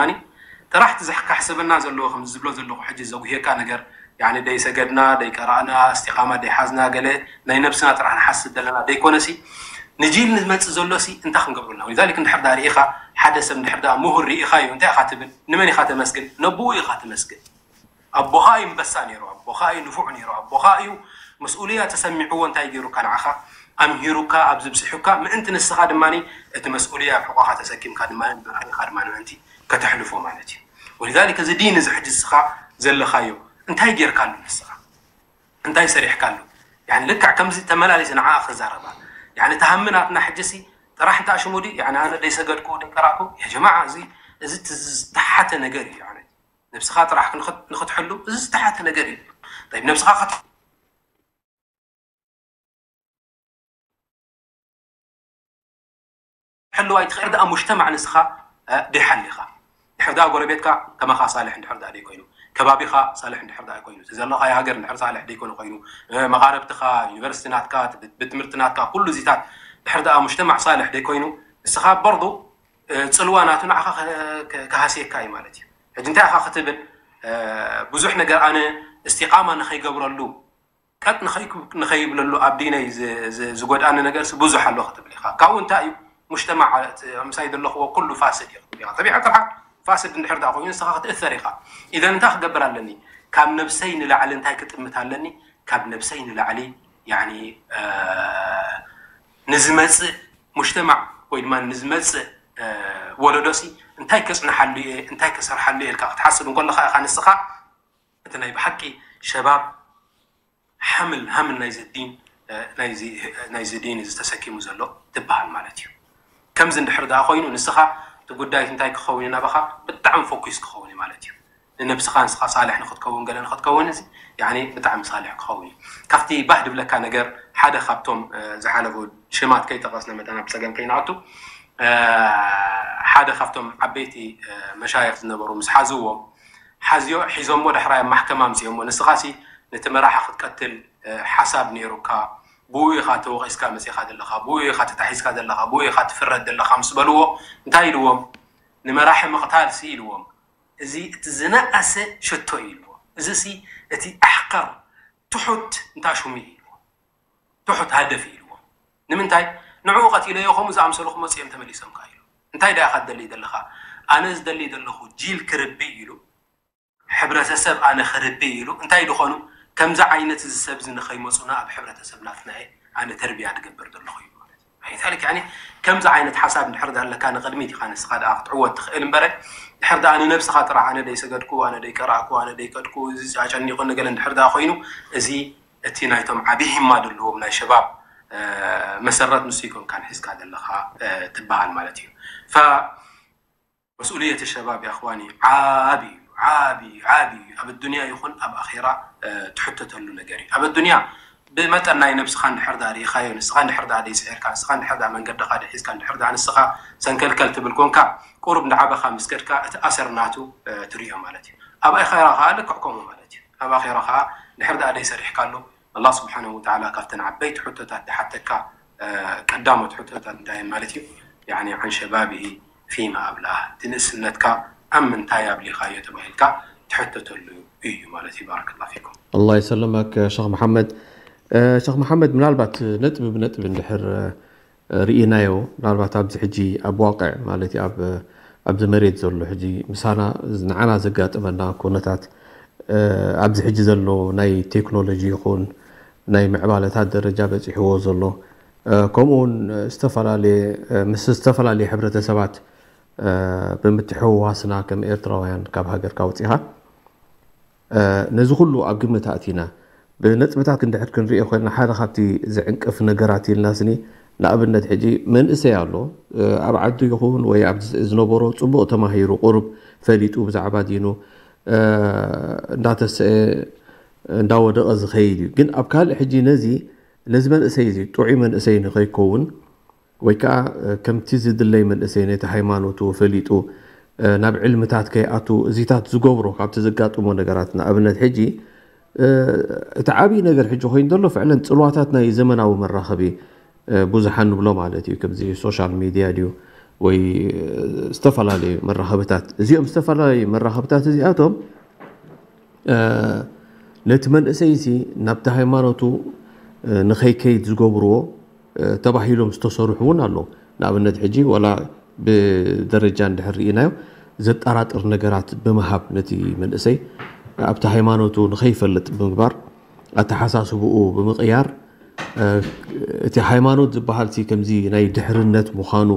ጥራሕ እቲ ዘሕካሕሰበና ዘለዎ ከም ዝብሎ ዘለኹ ሕጂ ዘጉህየካ ነገር፣ ያኒ ደይሰገድና፣ ደይቀራእና፣ እስቲቓማ ደይሓዝና፣ ገለ ናይ ነብስና ጥራሕ ንሓስብ ዘለና ደይኮነሲ፣ ንጂል ንመጽእ ዘሎሲ እንታይ ክንገብረሉ ኢና? ولذلك እንድሕር ደኣ ርኢኻ፣ ሓደ ሰብ እንድሕር ደኣ ምሁር ርኢኻዮ፣ እንታይ ኢኻ ትብል? ንመን ኢኻ ተመስግን? ነብኡ ኢኻ ተመስግን። ኣቦኻ እዩ ኣንበሳ ነይሩ፣ ኣቦኻ እዩ ንፉዕ ነይሩ፣ ኣቦኻ እዩ መስኡልያ ተሰሚዕዎ እንታይ ገይሩካ ንዓኻ ኣምሂሩካ ኣብዚ ብፅሑካ ምእንቲ ንስኻ ድማ እቲ መስኡልያ ሕቆኻ ተሰኪምካ ድማ ንበራኺኻ ድማ ምእንቲ ከተሕልፎ ማለት እዩ። ولذلك እዚ ዲን እዚ ሕጂ ንስኻ ዘለኻዮ እንታይ ጌርካሉ ንስኻ? እንታይ ሰሪሕካሉ? ያኒ ልክዕ ከምዚ ተመላሊሰ ንዓኣ ክዛረባ። ያኒ እቲ ሃሚ ናትና ሕጂሲ ጥራሕ እንተ ኣሽሙዲ፣ ያኒ ኣነ ደይሰገድኩ ደይቀራእኩ፣ ያ ጀማዓ እዚ እዚ እቲ ዝተሓተ ነገር እዩ። ያኒ ነብስኻ ጥራሕ ንኽት- ንኽትሕሉ እዚ ዝተሓተ ነገር እዩ። طيب ነብስኻ ክትሕልዋ ኣይትኽእል ደኣ ሙጅተማዕ ንስኻ እ፣ ደይሓሊኻ ድሕር ደኣ ጎረቤትካ ከማኻ ሳልሕ እንድሕር ደኣ ደይኮይኑ፣ ከባቢኻ ሳልሕ እንድሕር ደኣ ኮይኑ፣ እቲ ዘለኻዮ ሃገር እንድሕር ሳልሕ ደይኮነ ኮይኑ፣ እ፣ መቓረብትኻ፣ ዩኒቨርሲቲ ናትካ፣ ቤት ቤት ትምህርቲ ናትካ፣ ኩሉ እዚታት ድሕር ደኣ ሙጅተማዕ ሳልሕ ደይኮይኑ፣ ንስኻ በርዱ እ፣ ጽልዋ ናቱ ንዓኻ ከ- ከ- ክሃስየካ እዩ ማለት እዩ። ሕጂ እንታይ ኢኻ ክትብል? እ፣ ብዙሕ ነገር ኣነ እስቲቓማ ንኸይገብረሉ ቀጥ ንኸይክ- ንኸይብለሉ ኣብ ዲነይ ዝ- ዝ- ዝጎድኣኒ ነገርሲ ብዙሕ ኣሎ ክትብል ኢኻ። ካብኡ እንታይ እዩ? ሙጅተማዕ እቲ ምሳይ ዘለኽዎ ኩሉ ፋስድ እዩ ክትብል ኢኻ። ጠቢዓ ጥርሓ ፋስድ እንድሕር ደኣ ኮይኑ ንስኻ ክትእሰር ኢኻ። ኢዘን እንታይ ክገብር ኣለኒ? ካብ ነብሰይ ንላዕሊ እንታይ ክጥምት ኣለኒ? ካብ ነብሰይ ንላዕሊ ያኒ እ፣ ንዝመጽእ ሙጅተማዕ ወይ ድማ ንዝመጽእ እ፣ ወለዶሲ እንታይ ከጽንሓሉ እየ እንታይ ከሰርሓሉ እየ ኢልካ ክትሓስብ እንከለኻ ኢኻ ንስኻ እቲ ናይ ብሓቂ ሸባብ ሓምል ሃምን ናይዚ ዲን እ፣ ናይዚ ናይዚ ዲን እዚ ተሰኪሙ ዘሎ ትበሃል ማለት እዩ። ከምዚ እንድሕር ደኣ ኮይኑ ንስኻ እቲ ጉዳይ እንታይ ክኸውን እዩ ናባኻ ብጣዕሚ ፎኪስ ክኸውን እዩ ማለት እዩ። ንነብስኻ ንስኻ ሳልሕ ንኽትከውን ገለ ንኽትከውን እዚ ያኒ ብጣዕሚ ሳልሕ ክኸውን እዩ። ካብቲ ባህ ድብለካ ነገር ሓደ ካብቶም እ፣ ዝሓለፉ ሽማት ከይጠቐስና መጠን ኣብ ፀገም ከይንኣቱ እ፣ ሓደ ካብቶም ዓበይቲ እ፣ መሻይኽ ዝነበሩ ምስ ሓዝዎም ሓዝዮ ሒዞሞ ዳሕራይ ኣብ ማሕከማ ኣምፅኦሞ ንስኻሲ ነቲ መራሒ ክትቀትል እ፣ ሓሳብ ነይሩካ ብኡ ኢኻ ተወቒስካ መፂኻ ዘለኻ ብኡ ኢኻ ተታሒዝካ ዘለኻ ብኡ ኢኻ ትፍረድ ዘለኻ ምስ በልዎ እንታይ ኢልዎም ንመራሒ ምቕታል ሲ ኢልዎም እዚ እቲ ዝነኣሰ ሸቶ እዩ ኢልዎም እዚ ሲ እቲ ኣሕቀር ትሑት እንታሹም እዩ ኢልዎም ትሑት ሃደፍ እዩ ኢልዎም ንምንታይ ንዕኡ ቀቲለዮ ከምኡ ዝኣምሰሉ ክመፁ እዮም ተመሊሶም ከኣ ኢሉ እንታይ ደኣ ኢኻ ትደሊ ዘለኻ ኣነ ዝደሊ ዘለኹ ጂል ክርቢ ኢሉ ሕብረተሰብ ኣነ ክርቢ ኢሉ እንታይ ድኾኑ ከምዚ ዓይነት እዚ ሰብ እዚ ንኸይመፁና ኣብ ሕብረተሰብ ናትና እየ ኣነ ተርቢያ ድገብር ዘለኹ እዩ ማለት እዩ ذلك يعني ከምዚ ዓይነት ሓሳብ እንድሕር ዳኣ ኣለካ ንቕድሚት ኢኻ ንስኻ ደኣ ክትዕወት ትኽእል እምበረ ድሕር ደኣ ንነብስኻ ጥራሕ ኣነ ደይሰገድኩ ኣነ ደይቀራእኩ ኣነ ደይቀድኩ እዚ ኣጨኒቑ ንገለ እንድሕር ደኣ ኮይኑ እዚ እቲ ናይቶም ዓብይ ሂማ ዘለዎም ናይ ሸባብ መሰረት ንሱ ይኮንካን ሒዝካ ዘለኻ ትበሃል ማለት እዩ መስኡልየት ሸባብ ኣኽዋኒ ዓቢ እዩ ዓቢ ዓቢ እዩ ኣብ ዱንያ ይኹን ኣብ ኣኼራ ትሕተተሉ ነገር እዩ ኣብ ዱንያ ብመጠን ናይ ነብስኻ እንድሕር ዳ ርኢኻዮ ንስኻ እንድሕር ዳ ደይስዒርካ ንስኻ እንድሕር ዳ መንገድኻ ደሒዝካ እንድሕር ዳ ንስኻ ሰንከልከል ትብል ኮንካ ቁሩብ እንዳዓበኻ ምስ ከድካ እቲ ኣሰር ናቱ ትርእዮ ማለት እዩ ኣብ ኣኼራ ኸዓ ልክዕ ከምኡ ማለት እዩ ኣብ ኣኼራ ኸዓ እንድሕር ዳ ደይሰሪሕካሉ ኣላህ ስብሓነሁ ወተዓላ ካብተን ዓበይቲ ሕቶታት ድሓተካ ቀዳሞት ሕቶታት እንታይ ማለት እዩ? ያኒ عن شبابه فيما أبلاه እቲ ንእስነትካ ኣብ ምንታይ ኣብሊኻዮ ተባሂልካ ትሕተተሉ እዩ ማለት እዩ ባረከላሁ ፊኩም። ኣላህ ይሰልመክ ሸኽ መሓመድ። ሸኽ መሓመድ ምናልባት ነጥቢ ብነጥቢ እንድሕር ርኢናዮ ምናልባት ኣብዚ ሕጂ ኣብ ዋቅዕ ማለት ኣብ ኣብዚ መሬት ዘሎ ሕጂ ምሳና ንዓና ዘጋጥመና ኩነታት ኣብዚ ሕጂ ዘሎ ናይ ቴክኖሎጂ ይኹን ናይ ምዕባለታት ደረጃ በፂሕዎ ዘሎ ከምኡ እውን ዝተፈላለየ ምስ ዝተፈላለየ ሕብረተሰባት ብምትሕውዋስና ከም ኤርትራውያን ካብ ሃገርካ ወፂኻ ነዚ ኩሉ ኣብ ግምት ኣእቲና ብነጥብታት እንድሕር ክንሪኦ ኮይና ሓደ ካብቲ ዝዕንቅፍ ነገራት ኢልና ስኒ ንኣብነት ሕጂ መንእሰይ ኣሎ ኣብ ዓዱ ይኹን ወይ ኣብ ዝነበሮ ፅቡቕ ተማሂሩ ቁሩብ ፈሊጡ ብዛዕባ ዲኑ እንዳተሰአ እንዳወደቐ ዝኸይድ እዩ። ግን ኣብ ካልእ ሕጂ ነዚ ነዚ መንእሰይ እዚ ጥዑይ መንእሰይ ንኸይከውን ወይ ከዓ ከምቲ ዝድለይ መንእሰይ ነቲ ሃይማኖቱ ፈሊጡ ናብ ዕልምታት ከይኣቱ እዚታት ዝገብሮ ካብቲ ዘጋጥሞ ነገራት ንኣብነት ሕጂ እቲ ዓብዪ ነገር ሕጂ ኮይኑ ዘሎ ፍዕለን ፅልዋታት ናይ ዘመናዊ መራኸቢ ብዙሓን ንብሎ ማለት እዩ። ከምዚ ሶሻል ሚድያ ድዩ ወይ ዝተፈላለዩ መራኸብታት እዚኦም ዝተፈላለዩ መራኸብታት እዚኣቶም ነቲ መንእሰይ እዚ ናብቲ ሃይማኖቱ ንኸይከይድ ዝገብርዎ ተባሂሎም ዝተሰርሑ እውን ኣለዉ። ንኣብነት ሕጂ ወላ ብደረጃ እንድሕር ርኢናዮ ዘጠራጥር ነገራት ብምሃብ ነቲ መንእሰይ ኣብቲ ሃይማኖቱ ንኸይፈልጥ ብምግባር ኣተሓሳስብኡ ብምቕያር እቲ ሃይማኖት ዝበሃል ከምዚ ናይ ድሕርነት ምዃኑ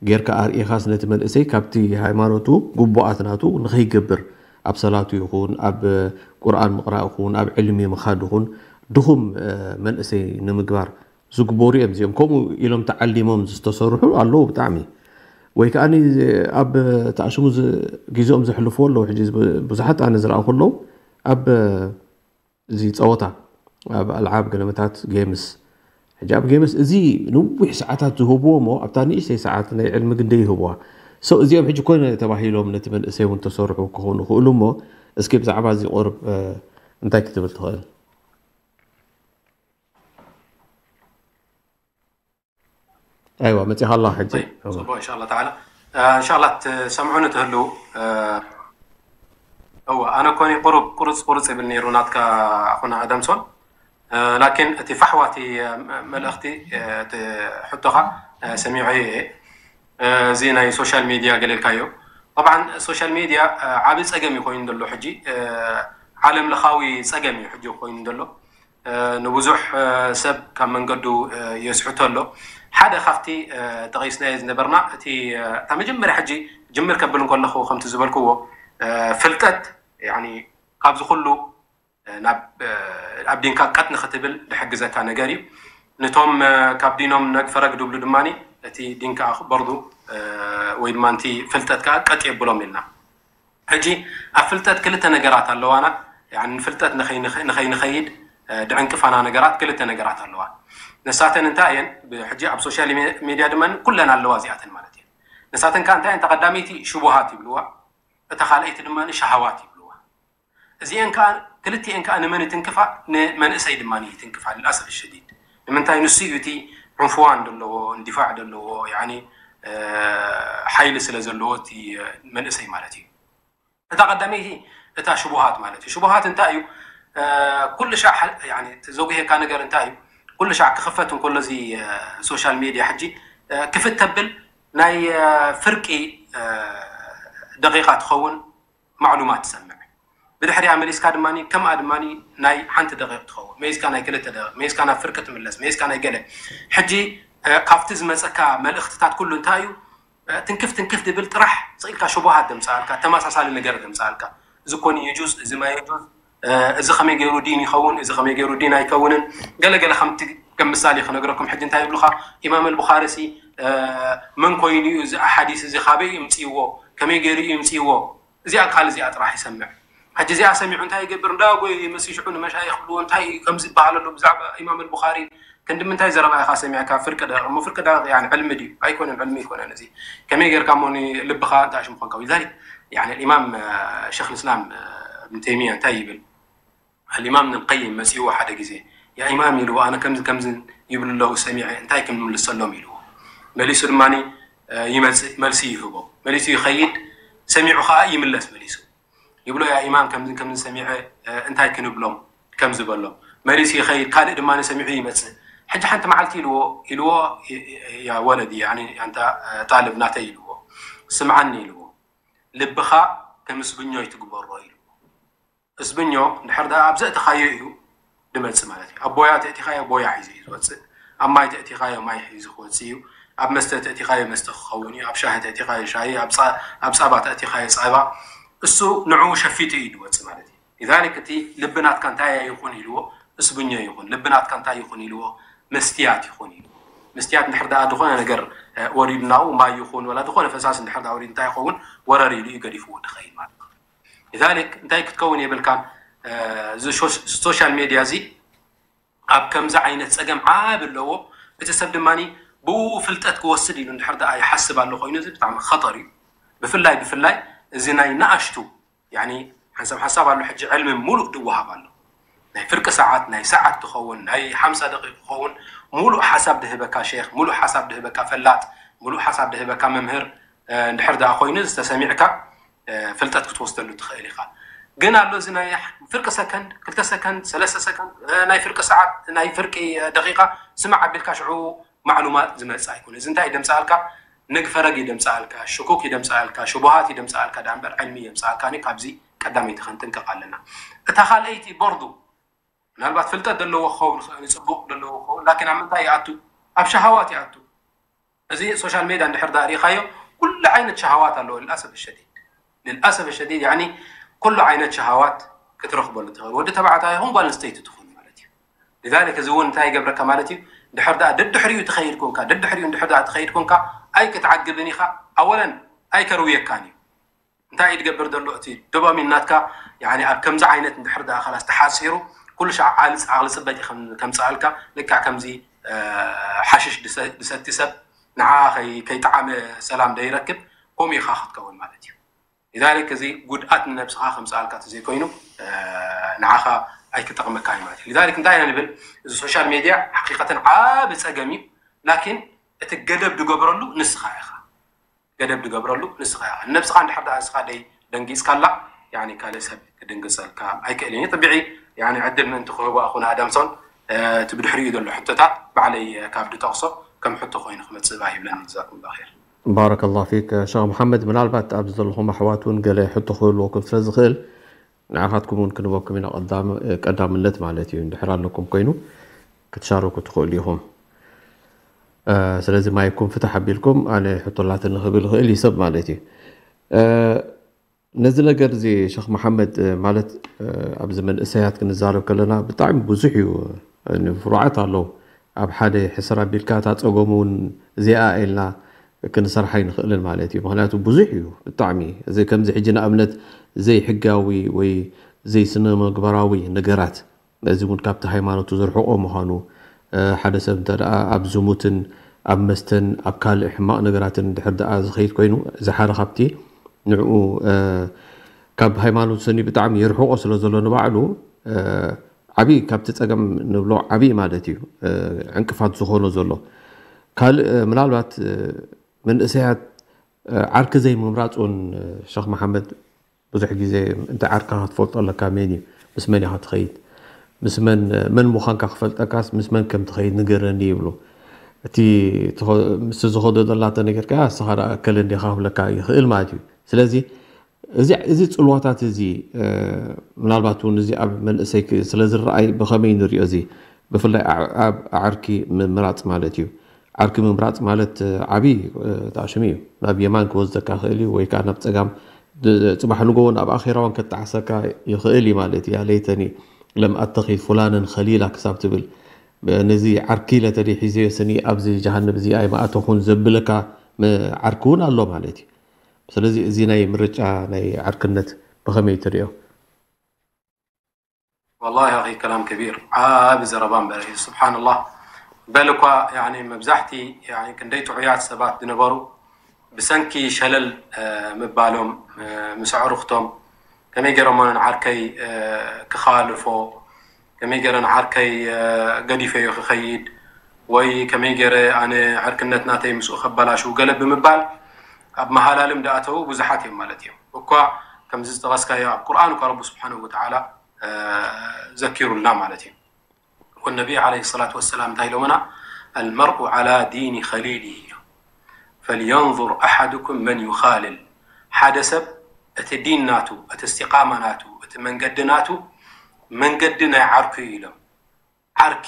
ጌርካ ኣርኢኻስ ነቲ መንእሰይ ካብቲ ሃይማኖቱ ግቡኣት ናቱ ንኸይገብር ኣብ ሰላቱ ይኹን ኣብ ቁርኣን ምቕራእ ይኹን ኣብ ዕልሚ ምኻድ ይኹን ድኹም መንእሰይ ንምግባር ዝግበሩ እዮም። እዚኦም ከምኡ ኢሎም ተዓሊሞም ዝተሰርሑ ኣለዉ ብጣዕሚ ወይ ከዓ ኣብ ተኣሽሙ ግዜኦም ዘሕልፍዎ ኣለዉ። ሕጂ ብዙሓት ኣነ ዝረኣኹ ኣለዉ ኣብ እዚ ፀወታ ኣብ ኣልዓብ ገለመታት ጌምስ ሕጂ ኣብ ጌምስ እዚ ንዊሕ ሰዓታት ዝህብዎ እሞ ኣብታ ንእሽተይ ሰዓት ናይ ዕልሚ ግንደ ይህብዋ ሰው እዚኦም ሕጂ ኮነ ተባሂሎም ነቲ መንእሰይ እውን ተሰርሑ ክኾኑ ክእሉ እሞ እስኪ ብዛዕባ እዚ ቆርብ እንታይ ክትብል ትኽእል? ኣይዋ መፂኻ ኣላ ሕጂ ፅቡቅ እንሻላ ተዓላ እንሻላ ትሰምዑኒ ትህልው እወ ኣነ ኮኒ ቁሩብ ቁርፅ ቁርፅ ይብል ነይሩ ናትካ ኣኹና ኣደምሶን ላኪን እቲ ፋሕዋ እቲ መልእኽቲ እቲ ሕቶኻ ሰሚዐ እየ እዚ ናይ ሶሻል ሚድያ ገለልካዮ طبعا ሶሻል ሚድያ ዓቢ ፀገም እዩ ኮይኑ ዘሎ ሕጂ ዓለም ለኻዊ ፀገም እዩ ሕጂ ኮይኑ ዘሎ ንብዙሕ ሰብ ካብ መንገዱ የስሕቶ ኣሎ ሓደ ካብቲ ጠቒስናዮ ዝነበርና እቲ እታ መጀመርያ ሕጂ ጅምር ከብል እንከለኹ ከምቲ ዝበልክዎ ፍልጠት ካብዚ ኩሉ ኣብ ዲንካ ቀጥ ንክትብል ዝሕግዘካ ነገር እዩ ንቶም ካብ ዲኖም ነግ ፈረግ ድብሉ ድማ እቲ ዲን ከዓ በርዱ ወይ ድማ እቲ ፍልጠት ከዓ ቀጥ የብሎም ኢልና ሕጂ ኣብ ፍልጠት ክልተ ነገራት ኣለዋና ንፍልጠት ንኸይንኸይድ ድዕንቅፋና ነገራት ክልተ ነገራት ኣለዋ ነሳተን እንታይ እየን ሕጂ ኣብ ሶሻል ሚድያ ድማ ኩለን ኣለዋ እዚኣተን ማለት እየን ነሳተን ከዓ እንታይ እየን ተቀዳመይቲ ሽቡሃት ይብልዋ እታ ካልኣይቲ ድማ ሸሃዋት ይብልዋ እዚአን ከዓ ክልቲአን ከዓ ንመን ይትንክፋ ንመንእሰይ ድማ ይትንክፋ ልልኣሰፍ ሸዲድ ንምንታይ ንሱ እዩ እቲ ዕንፍዋን ዘለዎ እንዲፋዕ ዘለዎ ሓይሊ ስለ ዘለዎ እቲ መንእሰይ ማለት እዩ እታ ቀዳመይቲ እታ ሽቡሃት ማለት እዩ ሽቡሃት እንታይ እዩ ኩሉ ሻዕ ዘጉሄካ ነገር እንታይ እዩ ኩሉ ሻዕ ክኽፈት እንከሎ እዚ ሶሻል ሚድያ ሕጂ ክፍት ተብል ናይ ፍርቂ ደቂቃ ትኸውን ማዕሉማት ትሰምዕ ብድሕሪኣ መሊስካ ድማ ከምኣ ድማ ናይ ሓንቲ ደቂቕ ትኸውን መሊስካ ናይ ክልተ ደቂቕ መሊስካ ናብ ፍርቂ ትምለስ መሊስካ ናይ ገለ ሕጂ ካብቲ ዝመፀካ መልእኽትታት ኩሉ እንታይ እዩ ትንክፍ ትንክፍ ድብል ጥራሕ ስኢልካ ሽቡሃት ደምፀኣልካ ተመሳሳሊ ነገር ደምፀኣልካ እዚ ኮን የጁዝ እዚ ማ የጁዝ እዚ ከመይ ገይሩ ዲን ይኸውን እዚ ከመይ ገይሩ ዲን ኣይከውንን ገለገለ ከምቲ ከም ምሳሌ ክነግረኩም ሕጂ እንታይ ይብሉካ ኢማም ኣልቡኻሪ ሲ መን ኮይኑ እዩ እዚ ኣሓዲስ እዚ ካበይ ይምፅእዎ ከመይ ገይሩ እዩ ይምፅእዎ እዚኣ ቃል እዚኣ ጥራሕ ይሰምዕ ሕጂ እዚኣ ሰሚዑ እንታይ ይገብር እንዳ ጎይ መሲሽዑ ንመሻይኽ ብልዎ እንታይ እዩ ከምዚ ይበሃል ኣሎ ብዛዕባ ኢማም ኣልቡኻሪ ክንዲ ምንታይ ዘረባ ኢኻ ሰሚዕካ ፍርቂ ደቂቕ እሞ ፍርቂ ደቂቕ ያኒ ዕልሚ ድዩ ኣይኮነን ዕልሚ ይኮነን እዚ ከመይ ጌርካ እሞ ልብኻ እንታይ ሽም ኾንካ ولذلك يعني الإمام شيخ الإسلام ابن تيمية እንታይ ይብል الإمام ابن القيم መጺእዎ ሓደ ግዜ يا إمام ኢልዎ ኣነ ከምዚ ከምዚ ይብሉ ኣለዉ ሰሚዐ እንታይ ክንምልሰሎም ኢልዎ መሊሱ ድማ ይመጽእ መልሲ ይህቦ መሊሱ ይኸይድ ሰሚዑ ከዓ ይምለስ መሊሱ ይብሎ ያ ኢማም ከምዚ ከምዚ ሰሚዐ እንታይ ክንብሎም ከምዚ በሎ መሊሱ ይኸይድ ካልእ ድማ ሰሚዑ ይመፅእ ሕጂ ሓንቲ መዓልቲ ኢልዎ ኢልዎ ያ ወለዲ ኣንታ ጣልብ ናተይ ኢልዎ ስምዓኒ ኢልዎ ልብኻ ከም እስብኞ ይትግበሮ ኢልዎ እስብኞ እንድሕር ደኣ ኣብ ዘእተኻዮ እዩ ድመፅእ ማለት እዩ ኣብ ቦያ ተእቲኻዮ ቦያ ሒዙ እዩ ዝወፅእ ኣብ ማይ ተእቲኻዮ ማይ ሒዙ ክወፅእ እዩ ኣብ መስተ ተእቲኻዮ መስተ ክኸውን እዩ ኣብ ሻሂ ተእቲኻዮ ሻሂ ኣብ ፃባ ተእቲኻዮ ፃባ እሱ ንዕኡ ሸፊጡ እዩ ድወፅእ ማለት እዩ لذلك እቲ ልቢ ናትካ እንታይ ይኹን ኢልዎ እስብኞ ይኹን ልቢ ናትካ እንታይ ይኹን ኢልዎ መስትያት ይኹን ኢልዎ መስትያት እንድሕር ደኣ ዝኾነ ነገር ወሪድናኡ ማይ ይኹን ወላ ዝኾነ ፈሳሲ እንድሕር ደኣ ወሪድ እንታይ ይኸውን ወረር ኢሉ እዩ ገዲፍዎ ድኸይድ ማለት እዩ لذلك እንታይ ክትከውን የብልካን እዚ ሶሻል ሜድያ እዚ ኣብ ከምዚ ዓይነት ፀገም ዓብ ኣለዎ። እቲ ሰብ ድማ ብኡ ፍልጠት ክወስድ ኢሉ እንድሕር ደኣ ይሓስብ ኣሎ ኮይኑ፣ እዚ ብጣዕሚ ኸጠር እዩ። ብፍላይ ብፍላይ እዚ ናይ ንኣሽቱ ሓንሳብ ሓንሳብ ኣሎ ሕጂ ዕልሚ ሙሉእ ድወሃብ ኣሎ። ናይ ፍርቂ ሰዓት፣ ናይ ሰዓት ትኸውን፣ ናይ ሓምሳ ደቂቕ ክኸውን፣ ሙሉእ ሓሳብ ድህበካ ሼክ፣ ሙሉእ ሓሳብ ድህበካ ፈላጥ፣ ሙሉእ ሓሳብ ድህበካ መምህር እንድሕር ደኣ ኮይኑ ዝተሰሚዕካ ፍልጠት ክትወስደሉ ትኽእል ኢኻ። ግን ኣሎ እዚ ናይ ፍርቂ ሰከንድ፣ ክልተ ሰከንድ፣ ሰለስተ ሰከንድ፣ ናይ ፍርቂ ሰዓት፣ ናይ ፍርቂ ደቂቃ ስማዕ ኣቢልካ ሽዑ ማዕሉማት ዝመጽእ ኣይኮነ። እዚ እንታይ ደምጻልካ? ንግፈረግ ይደምጻልካ፣ ሽኩክ ይደምጻልካ፣ ሽቡሃት ይደምጻልካ ዳ እምበር ዕልሚ የምጻልካ። ካብዚ ቀዳመይቲ ከንጥንቀቕ ኣለና። እታ ካልኣይቲ ቦርዱ ምናልባት ፍልጠት ዘለዎ ክኸውን ይኽእል፣ ጽቡቕ ዘለዎ ክኸውን፣ ላኪን ኣብ ምንታይ ይኣቱ? ኣብ ሸሃዋት ይኣቱ። እዚ ሶሻል ሜድያ እንድሕር ዳ ርኢኻዮ ኩሉ ዓይነት ሸሃዋት ኣለዎ። ልልኣሰፍ ሸዲድ ልልኣሰፍ ሸዲድ ያኒ ኩሉ ዓይነት ሸሃዋት ክትረኽበሉ ትኽእል፣ ወዲ ተባዕታይ ይኹን ጓል ኣንስተይቲ ትኹን ማለት እዩ። لذلك እዚ እውን እንታይ ይገብረካ ማለት እዩ? ድሕር ደኣ ደድሕሪኡ ትኸይድ ኮንካ፣ ደድሕሪኡ እንድሕር ደኣ ትኸይድ ኮንካ ኣይክትዓግብን ኢኻ። ኣወለን ኣይከርውየካን እዩ። እንታይ እዩ ትገብር ዘሎ? እቲ ዶፓሚን ናትካ ያኒ ኣብ ከምዚ ዓይነት እንድሕር ደኣ ኸላስ ተሓፂሩ ኩሉ ሻዕ ዓሊ ዓቕሊ ፅበት እዩ ከም- ከምፅኣልካ። ልክዕ ከምዚ ሓሽሽ ድሰ- ድሰቲ ሰብ ንዓ ከይ- ከይጠዓመ ሰላም ደይረክብ፣ ከምኡ ኢኻ ክትከውን ማለት እዩ። لذلك እዚ ጉድኣት ንነብስኻ ከምፅኣልካ ተዘይኮይኑ ንዓኻ ኣይክጠቕመካ እዩ ማለት እዩ። لذلك እንታይ ኢና ንብል? እዚ ሶሻል ሜድያ ሓቂቀተን ዓቢ ፀገም እዩ። ላኪን እቲ ገደብ ድገብረሉ ንስኻ ኢኻ። ገደብ ድገብረሉ ንስኻ ኢኻ። ንነብስኻ እንድሕር ደኣ ንስኻ ደይ ደንጊፅካላ ያኒ ካልእ ሰብ ክድንግፀልካ ኣይክእልን እዩ። ጥቢዒ ያኒ ዕድል ምእንቲ ክህቦ ኣኹና ኣዳምሶን እቲ ብድሕሪኡ ዘሎ ሕቶታት ባዕለይ ካብ ድጠቕሶ ከም ሕቶ ኮይኑ ክመፅእ ባህ ይብለኒ። ጀዛኩም ላ ር። ባረከላሁ ፊክ ሸኽ መሓመድ። ምናልባት ኣብዚ ዘለኹም ኣሕዋት እውን ገለ ሕቶ ክህልወኩም ስለ ዝኽእል ንዓኻትኩም እውን ክንበኩም ኢና ቀዳምነት ማለት እዩ። እንድሕር ኣለኩም ኮይኑ ክትሻረኩ ትኽእሉ ኢኹም። ስለዚ ማይኩም ፍታሕ ኣቢልኩም ኣነ ሕቶ ኣላትኒ ክብል ይኽእል እዩ ሰብ ማለት እዩ። ነዚ ነገር እዚ ሸኽ መሓመድ ማለት ኣብዚ መንእሰያት ክንዛረብ ከለና ብጣዕሚ ብዙሕ እዩ። ፍሩዓት ኣለዉ። ኣብ ሓደ ሕስር ኣቢልካ እታ ፀገሙ እውን እዚኣ ኢልና ክንሰርሓ ኣይንኽእልን ማለት እዩ። ምክንያቱ ብዙሕ እዩ ብጣዕሚ። እዚ ከምዚ ሕጂ ንኣብነት ዘይሕጋዊ ወይ ዘይስነ ምግባራዊ ነገራት እዚ እውን ካብቲ ሃይማኖቱ ዝርሕቆ ምዃኑ ሓደ ሰብ እንተ ደኣ ኣብ ዝሙትን ኣብ መስተን ኣብ ካልእ ሕማቕ ነገራትን እንድሕር ደኣ ዝኸይድ ኮይኑ እዚ ሓደ ካብቲ ንዕኡ ካብ ሃይማኖት ሰኒ ብጣዕሚ ይርሕቆ ስለ ዘሎ ንባዕሉ ዓብዪ ካብቲ ፀገም ንብሎ ዓብዪ ማለት እዩ ዕንቅፋት ዝኾኖ ዘሎ። ካልእ ምናልባት መንእሰያት ዓርኪ ዘይምምራፅ እውን ሸኽ መሓመድ ብዙሕ ግዜ እንተ ዓርካ ክትፈልጦ ኣለካ መን እዩ ምስ መን ኢኻ ትኸይድ ምስ መን መን ምዃንካ ክፈልጠካስ ምስ መን ከም ትኸይድ ንገረኒ ይብሉ። እቲ ምስ ዝኸዶ ዘላ ተነገርካ እስኻ ደኣ እከለ እንዲኻ ክብለካ ይኽእል ማለት እዩ። ስለዚ እዚ ጽልዋታት እዚ ምናልባት እውን እዚ ኣብ መንእሰይ ስለ ዝረኣይ ብኸመይ ንሪኦ እዚ ብፍላይ ኣብ ዓርኪ ምምራፅ ማለት እዩ። ዓርኪ ምምራፅ ማለት ዓብዪ ተኣሽሙ እዩ። ናብ የማን ክወስደካ ይኽእል እዩ ወይ ከዓ ናብ ፀጋም። ፅባሕ ንጎ እውን ኣብ ኣኼራ እውን ከጣዕሰካ ይኽእል እዩ ማለት እዩ። ያለይተኒ ለም ኣተኺድ ፉላንን ኸሊላ ክሳብ ትብል ነዚ ዓርኪ ኢለ ተደይ ሒዘዮ ስኒ ኣብዚ ጀሃነብ እዚ ኣይምኣተኹን ዘብለካ ዓርኪ እውን ኣሎ ማለት እዩ። ስለዚ እዚ ናይ ምርጫ ናይ ዓርክነት ብኸመይ ትሪኦ? والله يا أخي كلام كبير ዓቢ ዘረባ እምበር እዩ። ስብሓንላህ በል እኳ ያኒ መብዛሕቲ ያኒ ክንደይ ጥዑያት ሰባት ዝነበሩ ብሰንኪ ሸለል ምባሎም ምስ ኣዕሩኽቶም ከመይ ገይሮም ኣነ ንዓርከይ ክኻልፎ ከመይ ገይረ ንዓርከይ ገዲፈዮ ክኸይድ ወይ ከመይ ገይረ ኣነ ዕርክነት ናተይ ምስኡ ከበላሽው ገለ ብምባል ኣብ መሃላልም ድኣተዉ ብዙሓት እዮም ማለት እዮም። እኳ ከምዚ ዝጠቐስካዮ ኣብ ቁርኣን እኳ ረቢ ስብሓንሁ ወተዓላ ዘኪሩልና ማለት እዩ። ወነቢ ዓለይሂ ሰላቱ ወሰላም እንታይ ኢሎምና? المرء على دين خليله ኢሎም። فلينظر أحدكم من يخالل ሓደ ሰብ እቲ ዲን ናቱ፣ እቲ እስቲቃማ ናቱ፣ እቲ መንገዲ ናቱ መንገዲ ናይ ዓርኩ እዩ ኢሎም። ዓርኪ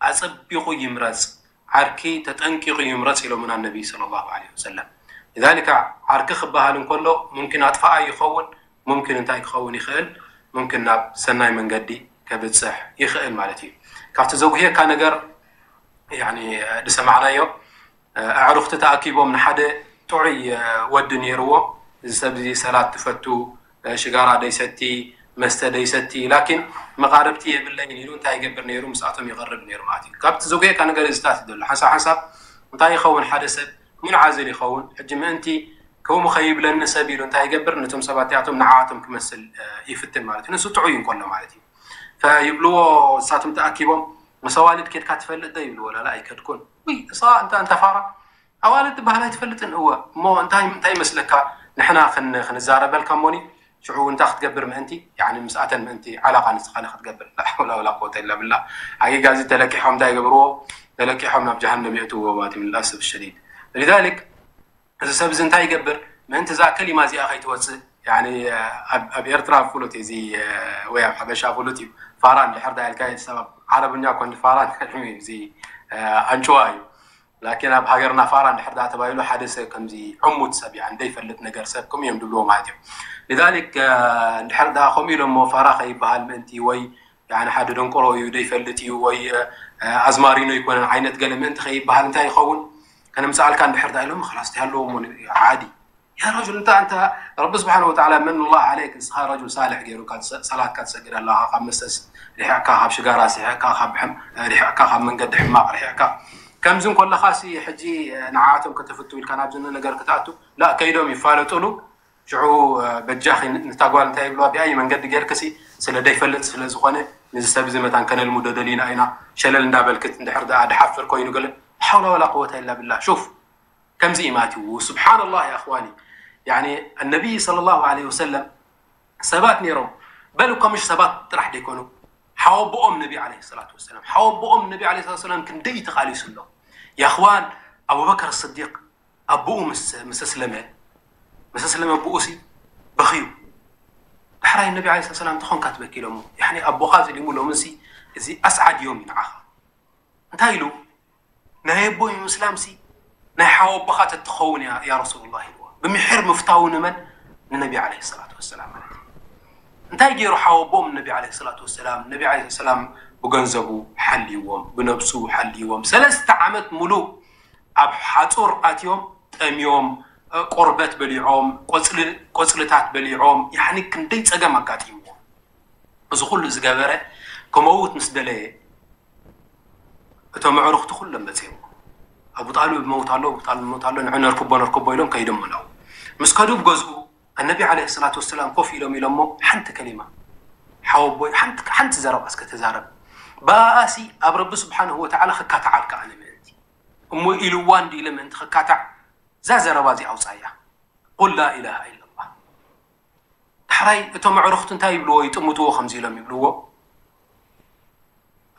ኣጸቢቑ ይምረጽ፣ ዓርኪ ተጠንቂቑ ይምረጽ ኢሎምና ነቢ ሰለላሁ ዐለይሂ ወሰለም። لذلك ዓርኪ ክበሃል እንከሎ ሙምኪን ኣጥፋኣይ ይኸውን፣ ሙምኪን እንታይ ክኸውን ይኽእል? ሙምኪን ናብ ሰናይ መንገዲ ከብጽሕ ይኽእል ማለት እዩ። ካብቲ ዘጉህየካ ነገር ያኒ ዝሰማዕናዮ ኣዕሩኽቲ ተኣኪቦም ንሓደ ጥዑይ ወዲ ነይርዎ። እዚ ሰብ እዚ ሰላት ትፈቱ፣ ሽጋራ ደይሰቲ፣ መስተ ደይሰቲ፣ ላኪን መቓርብቲ የብለይን ኢሉ እንታይ ይገብር ነይሩ? ምስኣቶም ይቐርብ ነይሩ ማለት እዩ። ካብቲ ዝጉየካ ነገር እዚታት እዩ ዘሎ። ሓንሳብ ሓንሳብ እንታይ ይኸውን? ሓደ ሰብ ሙንዓዝል ይኸውን። ሕጂ ምእንቲ ከምኡ ከይብለኒ ሰብ ኢሉ እንታይ ይገብር? ነቶም ሰባት እቲኣቶም ንዓኣቶም ክመስል ይፍትን ማለት እዩ። ንሱ ጥዑይ እንከሎ ማለት እዩ። ፈይብልዎ፣ ንሳቶም ተኣኪቦም፣ ምስ ኣዋልድ ኬድካ ትፈልጥ ዶ ይብልዎ። ላላ ኣይከድኩን። ውይ እሳ እንተ እንተ ፋራ ኣዋልድ ትበሃል ኣይትፈልጥን። እወ እሞ እንታይ እንታይ ይመስለካ? ንሕና ክን ክንዛረበልካ እሞኒ ሽዑ እንታይ ክትገብር ምእንቲ፣ ያኒ ምስኣተን ምእንቲ ዓላቃ ንስኻለ ክትገብር። ላ ሓውላ ወላ ቁወተ ኢላ ብላ። ሓቂቃ እዚ ተለቂሖም እንታይ ይገብርዎ? ተለቂሖም ናብ ጀሃነም የእትውዎ ማለት እዩ። ልልኣሰፍ ሸዲድ። ሊዛሊክ እዚ ሰብ እዚ እንታይ ይገብር? ምእንቲ እዛ ከሊማ እዚኣ ከይትወፅእ፣ ያኒ ኣብ ኣብ ኤርትራ ፍሉጥ እዩ እዚ፣ ወይ ኣብ ሓበሻ ፍሉጥ እዩ። ፋራ እንድሕር ዳ ኢልካ፣ ሰብ ኣብ ዓረብኛ እኮ እንዲ ፋራ ንሕልሚ እዩ፣ እዚ ኣንጭዋ እዩ። ላኪን ኣብ ሃገርና ፋራ እንድሕር ዳ ተባሂሉ ሓደ ሰብ ከምዚ ዕሙት ሰብ፣ ያኒ ዘይፈልጥ ነገር ሰብ ከምኡ እዮም ድብልዎ ማለት እዮም። ሊዛሊክ እንድሕር ዳ ከምኡ ኢሎሞ ፋራ ከይበሃል ምእንቲ፣ ወይ ያኒ ሓደ ደንቆሮ እዩ ዘይፈልጥ እዩ፣ ወይ ኣዝማሪኖ ኣይኮነን ዓይነት ገለ ምእንቲ ከይበሃል እንታይ ይኸውን? ከነምፅኣልካ እንድሕር ዳ ኢሎም፣ ኸላስ እንታይ ኣለዎ እሞ ዓዲ። ያ ረጁል፣ እንተ ኣንተ ረቢ ስብሓን ወተዓላ መን ላህ ዓለይክ፣ ንስኻ ረጁል ሳልሕ ገይሩካ፣ ሰላትካ ትሰግድ ኣለኻ፣ ካብ መስተስ ርሒቕካ፣ ካብ ሽጋራ ስሒቕካ፣ ካብ ሕም ርሒቕካ፣ ካብ መንገዲ ሕማቕ ርሒቕካ። ከምዚ እንኮለኻሲ ሕጂ ንዓኣቶም ከተፍቱ ኢልካ ናብዚ ነገር ክትኣቱ ላ፣ ከይዶም ይፋለጡሉ። ሽዑ በጃኺ ንታ ጓል እንታይ ይብልዋ? ብኣይ መንገዲ ጌርክሲ ስለ ደይፈልጥ ስለ ዝኾነ፣ ንዚ ሰብ እዚ መታን ከነልምዶ ደሊና ኢና። ሸለል እንዳበልክት እንድሕር ደኣ ድሓፍር ኮይኑ ገለ ሓውላ ወላ ቁወታ ኢላ ብላ። ሹፍ፣ ከምዚ እዩ ማለት እዩ። ስብሓንላህ ያ እኽዋኒ፣ ያኒ ነቢይ ሰለላሁ ዐለይሂ ወሰለም ሰባት ነይሮም። በል እኳ ምሽ ሰባት ጥራሕ ደይኮኑ፣ ሓወቦኦም ነቢ ዐለይሂ ሰላቱ ወሰላም፣ ሓወቦኦም ነቢ ዐለይሂ ሰላቱ ወሰላም ክንደይ ተቓሊሱ ኣሎ። ያ እኽዋን፣ ኣቡበከር ስዲቅ ኣቦኡ ምስ ምስ ኣስለመ፣ ምስ ኣስለመ ኣቦኡ ሲ በኽዩ። ዳሕራይ ነቢ ዐለይሂ ሰላም ተኾንካ ትበኪ ኢሎሞ። ያኒ ኣቦኻ እዚ ዲሙ ሎምንሲ እዚ ኣስዓድ ዮም እዩ ንዓኻ። እንታይ ኢሉ? ናይ ኣቦይ ምስላምሲ ናይ ሓወቦኻ ተትኸውን እያ፣ ያ ረሱሉላህ ኢልዎ። ብምሒር ምፍታው ንመን? ንነቢ ዐለይሂ ሰላቱ ወሰላም ማለት እዩ። እንታይ ገይሩ ሓወቦም ነቢ ዐለይሂ ሰላቱ ወሰላም? ነቢ ዐለይሂ ሰላም ብገንዘቡ ሓልይዎም፣ ብነብሱ ሓልይዎም። ሰለስተ ዓመት ሙሉእ ኣብ ሓፁር ኣትዮም፣ ጠምዮም፣ እ፣ ቆርበት በሊዖም፣ ቆፅሊ-፣ ቆፅልታት በሊዖም፣ ያኒ ክንደይ ፀገም ኣጋጢምዎም። እዚ ኩሉ ዝገበረ ክመውት ምስ ደለየ፣ እቶም ኣዕሩኽቲ ኩሎም መፅዮም። ኣቡ ጣልብ ሞት ኣሎ፣ ኣቡ ጣልብ ሞት ኣሎ፣ ንዑ ነርክቦ፣ ነርክቦ ኢሎም ከይዶም ምለዉ። ምስ ከዱ ብገዝኡ፣ ኣነቢ ዓለይሂ ሰላቱ ወሰላም ኮፍ ኢሎም ኢሎሞ፣ ሓንቲ ከሊማ፣ ሓወቦይ፣ ሓንቲ፣ ሓንቲ ዘረባ እስከ ተዛረብ። ብኣኣሲ ኣብ ረቢ ስብሓንሁ ወተዓላ ክካታዓልካ ኣነ ምእንቲ። እሞ ኢልዋ እንዲ ኢለ ምእንቲ ክካታዕ፣ እዛ ዘረባ እዚ ኣውፃያ። ቁል ላ ኢላሃ ኢለላህ። ዳሕራይ እቶም ኣዕሩኽቲ እንታይ ይብልዎ? ይጥምትዎ ከምዚ ኢሎም ይብልዎ።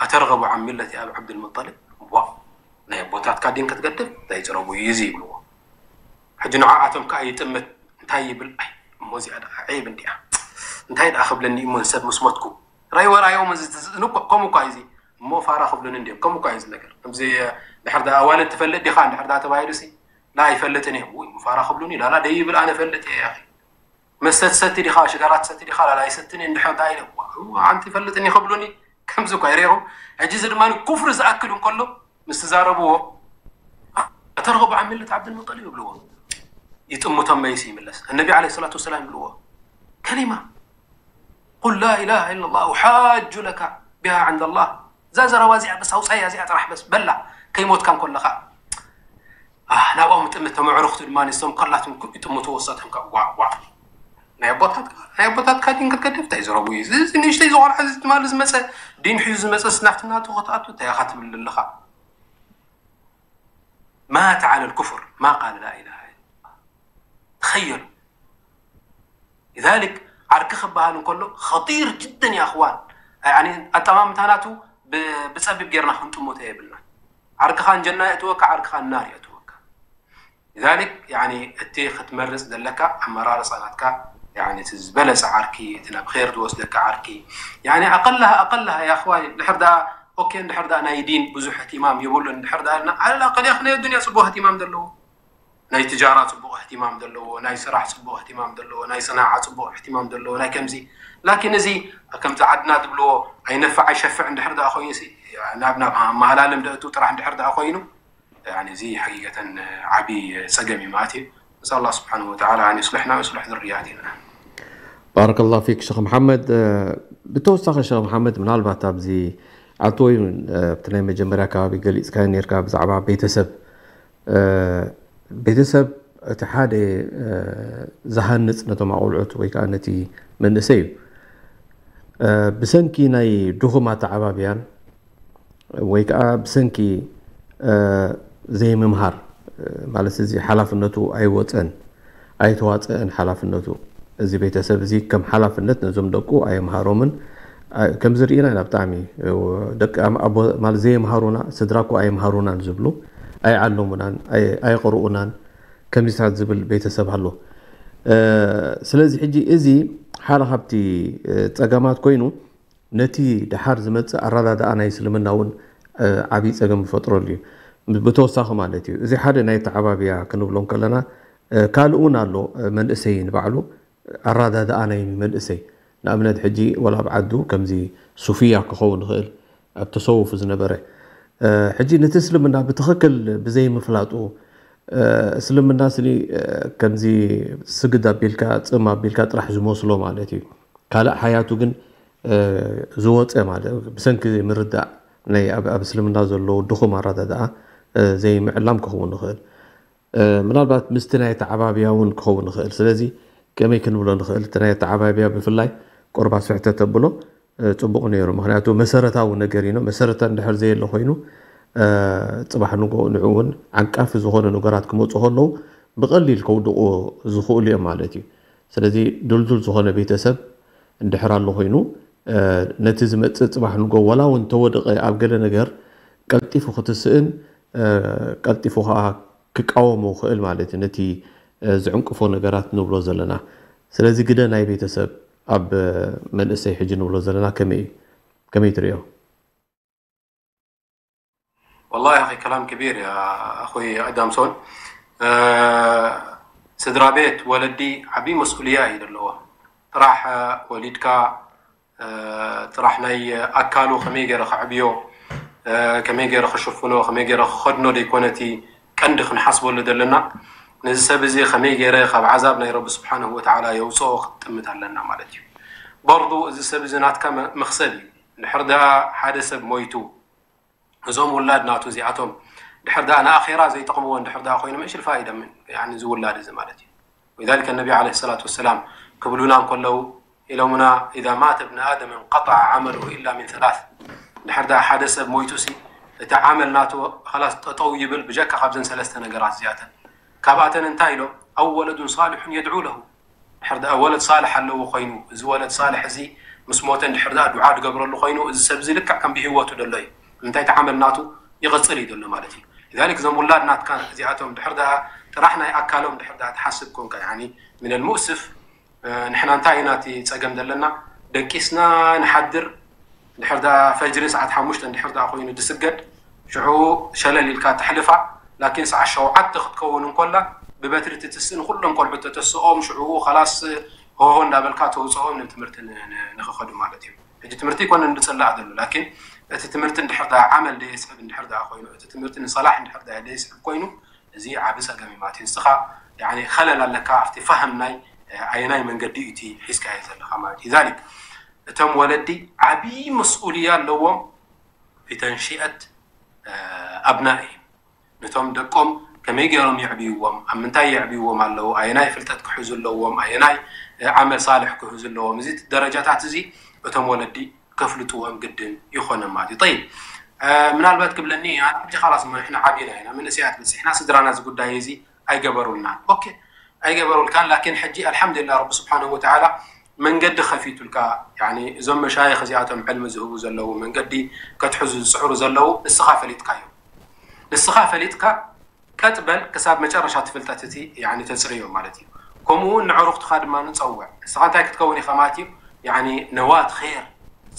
ኣተርገቡ ዓን ሚለቲ ኣብ ዓብድልሙጠሊብ? ዋ፣ ናይ ኣቦታትካ ዲን ክትገድፍ እንታይ ይፅረቡ እዩ እዚ ይብልዎ። ሕጂ ንዓኣቶም ከዓ ይጥምት እንታይ ይብል? ኣይ እሞ እዚኣ ደኣ ዔብ እንዲያ። እንታይ ደኣ ክብለኒ እሞ ሰብ ምስ ሞትኩ? ራይ ወራዮም እዚ ትዝ-፣ ንኮ-፣ ከምኡ እኳ እዩ እዚ። እሞ ፋራ ክብሉኒ እንዲዮም። ከምኡ እኳ እዩ እዚ ነገር። ከምዚ ድሕር ደኣ ኣዋልድ ትፈልጥ ዲኻ? እንድሕር ደኣ ተባሂሉ ሲ ላ ኣይፈልጥን እየ። ውይ እሞ ፋራ ክብሉኒ ላላ ደይብል ኣነ ፈልጥ እየ ያኺ። መስተ ትሰቲ ዲኻ? ሽጋራ ትሰቲ ዲኻ? ላላ ኣይሰትን እየ እንድሕር ደኣ ኢለ፣ ዋ፣ ዋ፣ ኣንቲ ፈልጥኒ ክብሉኒ ከምዚ እኳ ይሪኢኹም። ሕጂ እዚ ድማ ኩፍሪ ዝኣክል እንከሎ ምስ ትዛረብዎ፣ ኣተርገቡ ዓን ሚለት ዓብድልሙጠሊብ ይብልዎ። ይጥምቶም መይሲ ይምለስ። እነቢ ዓለይሂ ሰላቱ ወሰላም ይብልዎ። ከሊማ። ቁል ላ ኢላሃ ኢለላህ ኡሓጁ ለካ ቢሃ ዕንደላህ። እዛ ዘረባ እዚኣ በስ ኣውፃያ እዚኣ ጥራሕ በስ በላ። ከይሞትካ እንከለኻ። ኣህ፣ ናብኦም ጥምት ተመዕርኽቱ ድማ ንሶም ከላትም ኩ-፣ ይጥምቱ ወሳቶም ካብ ዋ፣ ዋ። ናይ ኣቦታት፣ ናይ ኣቦታትካ ዲን ክትገድፍ እንታይ ዘረቡ እዩ? እዚ፣ እዚ ንእሽተይ ዝቆልዓ እዚ ትማሊ ዝመፀ ዲን ሒዙ ዝመፀ ስናፍትናቱ ክትኣቱ እንታይ ኢኻ ትብል ዘለኻ? ማተ ዓለል ኩፍር ማ ቃለ ላ ኢላሃ ኢለላህ። ተኸየሉ። ሊዛሊክ ዓርኪ ክበሃል እንከሎ ኸጢር ጅደን ያ እኽዋን። ያኒ ኣጠማምታ ናቱ ብ-፣ ብፀቢብ ጌርና ክንጥምቶ የብልና። ዓርክኻ ንጀና የእትወካ፣ ዓርክኻ ንናር የእትወካ። ሊዛሊክ ያኒ እቲ ክትመርፅ ዘለካ ኣመራርፃ ናትካ፣ ያኒ እቲ ዝበለፀ ዓርኪ፣ እቲ ናብ ኸይር ዝወስደካ ዓርኪ፣ ያኒ ኣቀላሃ፣ ኣቀላሃ ያ እኽዋን፣ እንድሕር ደኣ ኦኬ፣ እንድሕር ደኣ ናይ ዲን ብዙሕ እህቲማም የብሉን፣ እንድሕር ደኣ ኢልና፣ ዓለል ኣቀል ያ ናይ ኣዱንያ ፅቡቅ እህቲማም ዘለዎ። ናይ ትጃራ ፅቡቕ እህቲማም ዘለዎ፣ ናይ ስራሕ ፅቡቕ እህቲማም ዘለዎ፣ ናይ ሰናዓ ፅቡቕ እህቲማም ዘለዎ፣ ናይ ከምዚ። ላኪን እዚ ከምዚ ዓድና ዝብልዎ ኣይነፍዕ ኣይሸፍዕ እንድሕር ደኣ ኮይኑሲ፣ ናብ፣ ናብ መሃላለም ደእቱ ጥራሕ እንድሕር ደኣ ኮይኑ፣ ያኒ እዚ ሓቂቀተን ዓብዪ ፀገም እዩ ማለት እዩ። ነስኣል ኣላህ ስብሓነሁ ወተዓላ ኣን ዩስልሕና ወዩስልሕ ዙርያቲና። ባረከላሁ ፊክ ሸኽ መሓመድ። ብተወሳኺ ሸኽ መሓመድ፣ ምናልባት ኣብዚ ኣቶ ወይን ኣብቲ ናይ መጀመርያ ከባቢ ገሊፅካዮ ነርካ ብዛዕባ ቤተሰብ። ቤተሰብ እቲ ሓደ ዝሃንፅ ነቶም ኣቆልዑት ወይ ከዓ ነቲ መንእሰይ እዩ። ብሰንኪ ናይ ድኹም ኣተዓባብያን ወይ ከዓ ብሰንኪ ዘይምምሃር ማለት እዚ ሓላፍነቱ ኣይወፀን ኣይተዋፀአን ሓላፍነቱ። እዚ ቤተሰብ እዚ ከም ሓላፍነት ነዞም ደቁ ኣየምሃሮምን። ከምዚ ርኢና ኢና ብጣዕሚ ደቂ ማለት ዘየምሃሩና ስድራ እኮ ኣየምሃሩናን ዝብሉ ኣይዓለሙናን ኣይቕርኡናን ከምዚታት ዝብል ቤተሰብ ኣሎ። ስለዚ ሕጂ እዚ ሓደ ካብቲ ፀገማት ኮይኑ ነቲ ደሓር ዝመፅእ ኣረዳድኣ ናይ እስልምና እውን ዓብዪ ፀገም ይፈጥረሉ እዩ። ብተወሳኺ ማለት እዩ እዚ ሓደ ናይ ተዓባብያ ክንብሎ ከለና ካልእ እውን ኣሎ። መንእሰይ ንባዕሉ ኣረዳድኣ ናይ መንእሰይ ንኣብነት ሕጂ ወላ ኣብ ዓዱ ከምዚ ሱፍያ ክኸውን ይኽእል ኣብ ተሰውፍ ዝነበረ ሕጂ ነቲ እስልምና ብትኽክል ብዘይምፍላጡ እስልምና ስኒ ከምዚ ስግድ ኣቢልካ ፅም ኣቢልካ ጥራሕ ዝመስሎ ማለት እዩ። ካልእ ሓያቱ ግን ዝወፀ ማለት ብሰንኪ ዘይምርዳእ ናይ ኣብ እስልምና ዘለዉ ድኹም ኣረዳድኣ ዘይምዕላም ክኸውን ይኽእል። ምናልባት ምስቲ ናይ ኣተዓባብያ እውን ክኸውን ይኽእል። ስለዚ ከመይ ክንብሎ ንኽእል? እቲ ናይ ኣተዓባብያ ብፍላይ ቁርባ ስሕተት ተብሎ ፅቡቕ ነይሩ። ምክንያቱ መሰረታዊ ነገር ኢኖ መሰረታ እንድሕር ዘየለ ኮይኑ ፅባሕ ንጎ ንዑ እውን ዓንቃፊ ዝኾነ ነገራት ክመፁ ከለዉ ብቐሊል ከውድቑ ዝኽእሉ እዮም ማለት እዩ። ስለዚ ድልዱል ዝኾነ ቤተሰብ እንድሕር ኣሎ ኮይኑ ነቲ ዝመፅእ ፅባሕ ንጎ ወላ እውን ተወደቐ ኣብ ገለ ነገር ቀልጢፉ ክትስእን ቀልጢፉ ከዓ ክቃወሞ ክእል ማለት እዩ። ነቲ ዝዕንቅፎ ነገራት ንብሎ ዘለና ስለዚ ግደ ናይ ቤተሰብ ኣብ መንእሰይ ሕጂ ንብሎ ዘለና ከመይ እዩ? ከመይ ትሪኦ? والله يا أخي كلام كبير يا أخوي أدامسون. ስድራ ቤት ወለዲ ዓብዪ መስኡልያ እዩ ዘለዎ። ጥራሕ ወሊድካ ጥራሕ ናይ ኣካሉ ከመይ ገይረ ከዕብዮ ከመይ ገይረ ክሽፍኖ ከመይ ገይረ ክኸድኖ ደይኮነቲ ቀንዲ ክንሓስበሉ ዘለና። ነዚ ሰብ እዚ ከመይ ገይረ ካብ ዓዛብ ናይ ረቢ ስብሓንሁ ወተዓላ የውፅኦ ክትጥምት ኣለና ማለት እዩ። በርዱ እዚ ሰብ እዚ ናትካ መክሰብ እዩ። እንድሕር ደኣ ሓደ ሰብ ሞይቱ እዞም ውላድ ናቱ እዚኣቶም ድሕር ደኣ ንኣኼራ ዘይጠቕምዎ እንድሕር ደኣ ኮይኖም እሽል ፋይዳ ምን ያኒ እዚ ውላድ እዚ ማለት እዩ። ወሊዛሊከ ነቢ ዓለይሂ ሰላቱ ወሰላም ክብሉና እንከለዉ ኢሎምና إذا مات ابن آدم انقطع عمله إلا من ثلاث። ድሕር ደኣ ሓደ ሰብ ሞይቱ ሲ እቲ ዓመል ናቱ ኸላስ ጠጠው ይብል ብጀካ ካብዘን ሰለስተ ነገራት እዚኣተን። ካብኣተን እንታይ ኢሎም? أو ولد صالح يدعو له ድሕር ደኣ ወለድ ሳልሕ ኣለዎ ኮይኑ እዚ ወለድ ሳልሕ እዚ ምስ ሞተ እንድሕር ደኣ ዱዓ ድገብረሉ ኮይኑ እዚ ሰብ እዚ ልክዕ ከም ብህይወቱ ደሎ እዩ። እንታይ እቲ ዓመል ናቱ ይቕፅል እዩ ዘሎ ማለት እዩ። ሊዛሊክ እዞም ውላድ ናትካ እዚኣቶም ድሕር ደኣ ጥራሕ ናይ ኣካሎም ድሕር ደኣ ትሓስብ ኮንካ ያኒ ሚነል ሙእስፍ ንሕና እንታይ ኢና እቲ ፀገም ዘለና ደቂስና ንሓድር ድሕር ደኣ ፈጅሪ ሰዓት ሓሙሽተ እንድሕር ደኣ ኮይኑ ድስገድ ሽዑ ሸለል ኢልካ ተሕልፋ ላኪን ሰዓት ሸውዓተ ክትከውን እንኮላ ብበትሪ ትትስእ ንኩሎም ቆልዑ ተተስኦም ሽዑ ከላስ ሆሆ እንዳበልካ ተውፅኦም ንትምህርቲ ንክኸዱ ማለት እዩ። ሕጂ ትምህርቲ ይኮነ እንድፅላእ ዘሎ ላኪን እቲ ትምህርቲ እንድሕር ደኣ ዓመል ደየስዕብ እንድሕር ደኣ ኮይኑ እቲ ትምህርቲ ንሰላሕ እንድሕር ደኣ ደየስዕብ ኮይኑ እዚ ዓቢ ጸገም እዩ ማለት እዩ። ንስኻ ያኒ ኸለል ኣለካ ኣብቲ ፋህም ናይ ኣየናይ መንገዲ እዩ እቲ ሒዝካዮ ዘለኻ ማለት እዩ። ዛሊክ እቶም ወለዲ ዓቢ መስኡልያ ኣለዎም ፊ ተንሺአት ኣብናኢሂም ነቶም ደቆም ከመይ ገይሮም የዕብይዎም፣ ኣብ ምንታይ የዕብይዎም ኣለዉ፣ ኣየናይ ፍልጠት ክሕዙ ኣለዎም፣ ኣየናይ ዓመል ሳልሕ ክሕዙ ኣለዎም። እዚ ደረጃታት እዚ እቶም ወለዲ ከፍልጥዎም ግድን ይኾነ ማለት እዩ። ጠይብ ምናልባት ክብለኒ ኣነ ሕጂ ካላስ እሞ ንሕና ዓቢና ኢና መንእሰያት በፂሕና ስድራና እዚ ጉዳይ እዚ ኣይገበሩልናን ኦኬ ኣይገበሩልካን ላኪን ሕጂ ኣልሓምዱሊላ ረቢ ስብሓንሁ ወተዓላ መንገዲ ከፊቱልካ ያኒ እዞም መሻይኽ እዚኣቶም ዕልሚ ዝህቡ ዘለዉ መንገዲ ከትሕዙ ዝፅዕሩ ዘለዉ ንስኻ ፈሊጥካዮ ንስኻ ፈሊጥካ ቀጥ በል ክሳብ መጨረሻ እቲ ፍልጠት እቲ ያኒ ተፅርዮ ማለት እዩ። ከምኡ እውን ንዕሩኽትኻ ድማ ንፀውዕ። ንስኻ እንታይ ክትከውን ኢኻ ማለት እዩ? ያኒ ነዋት ኸይር፣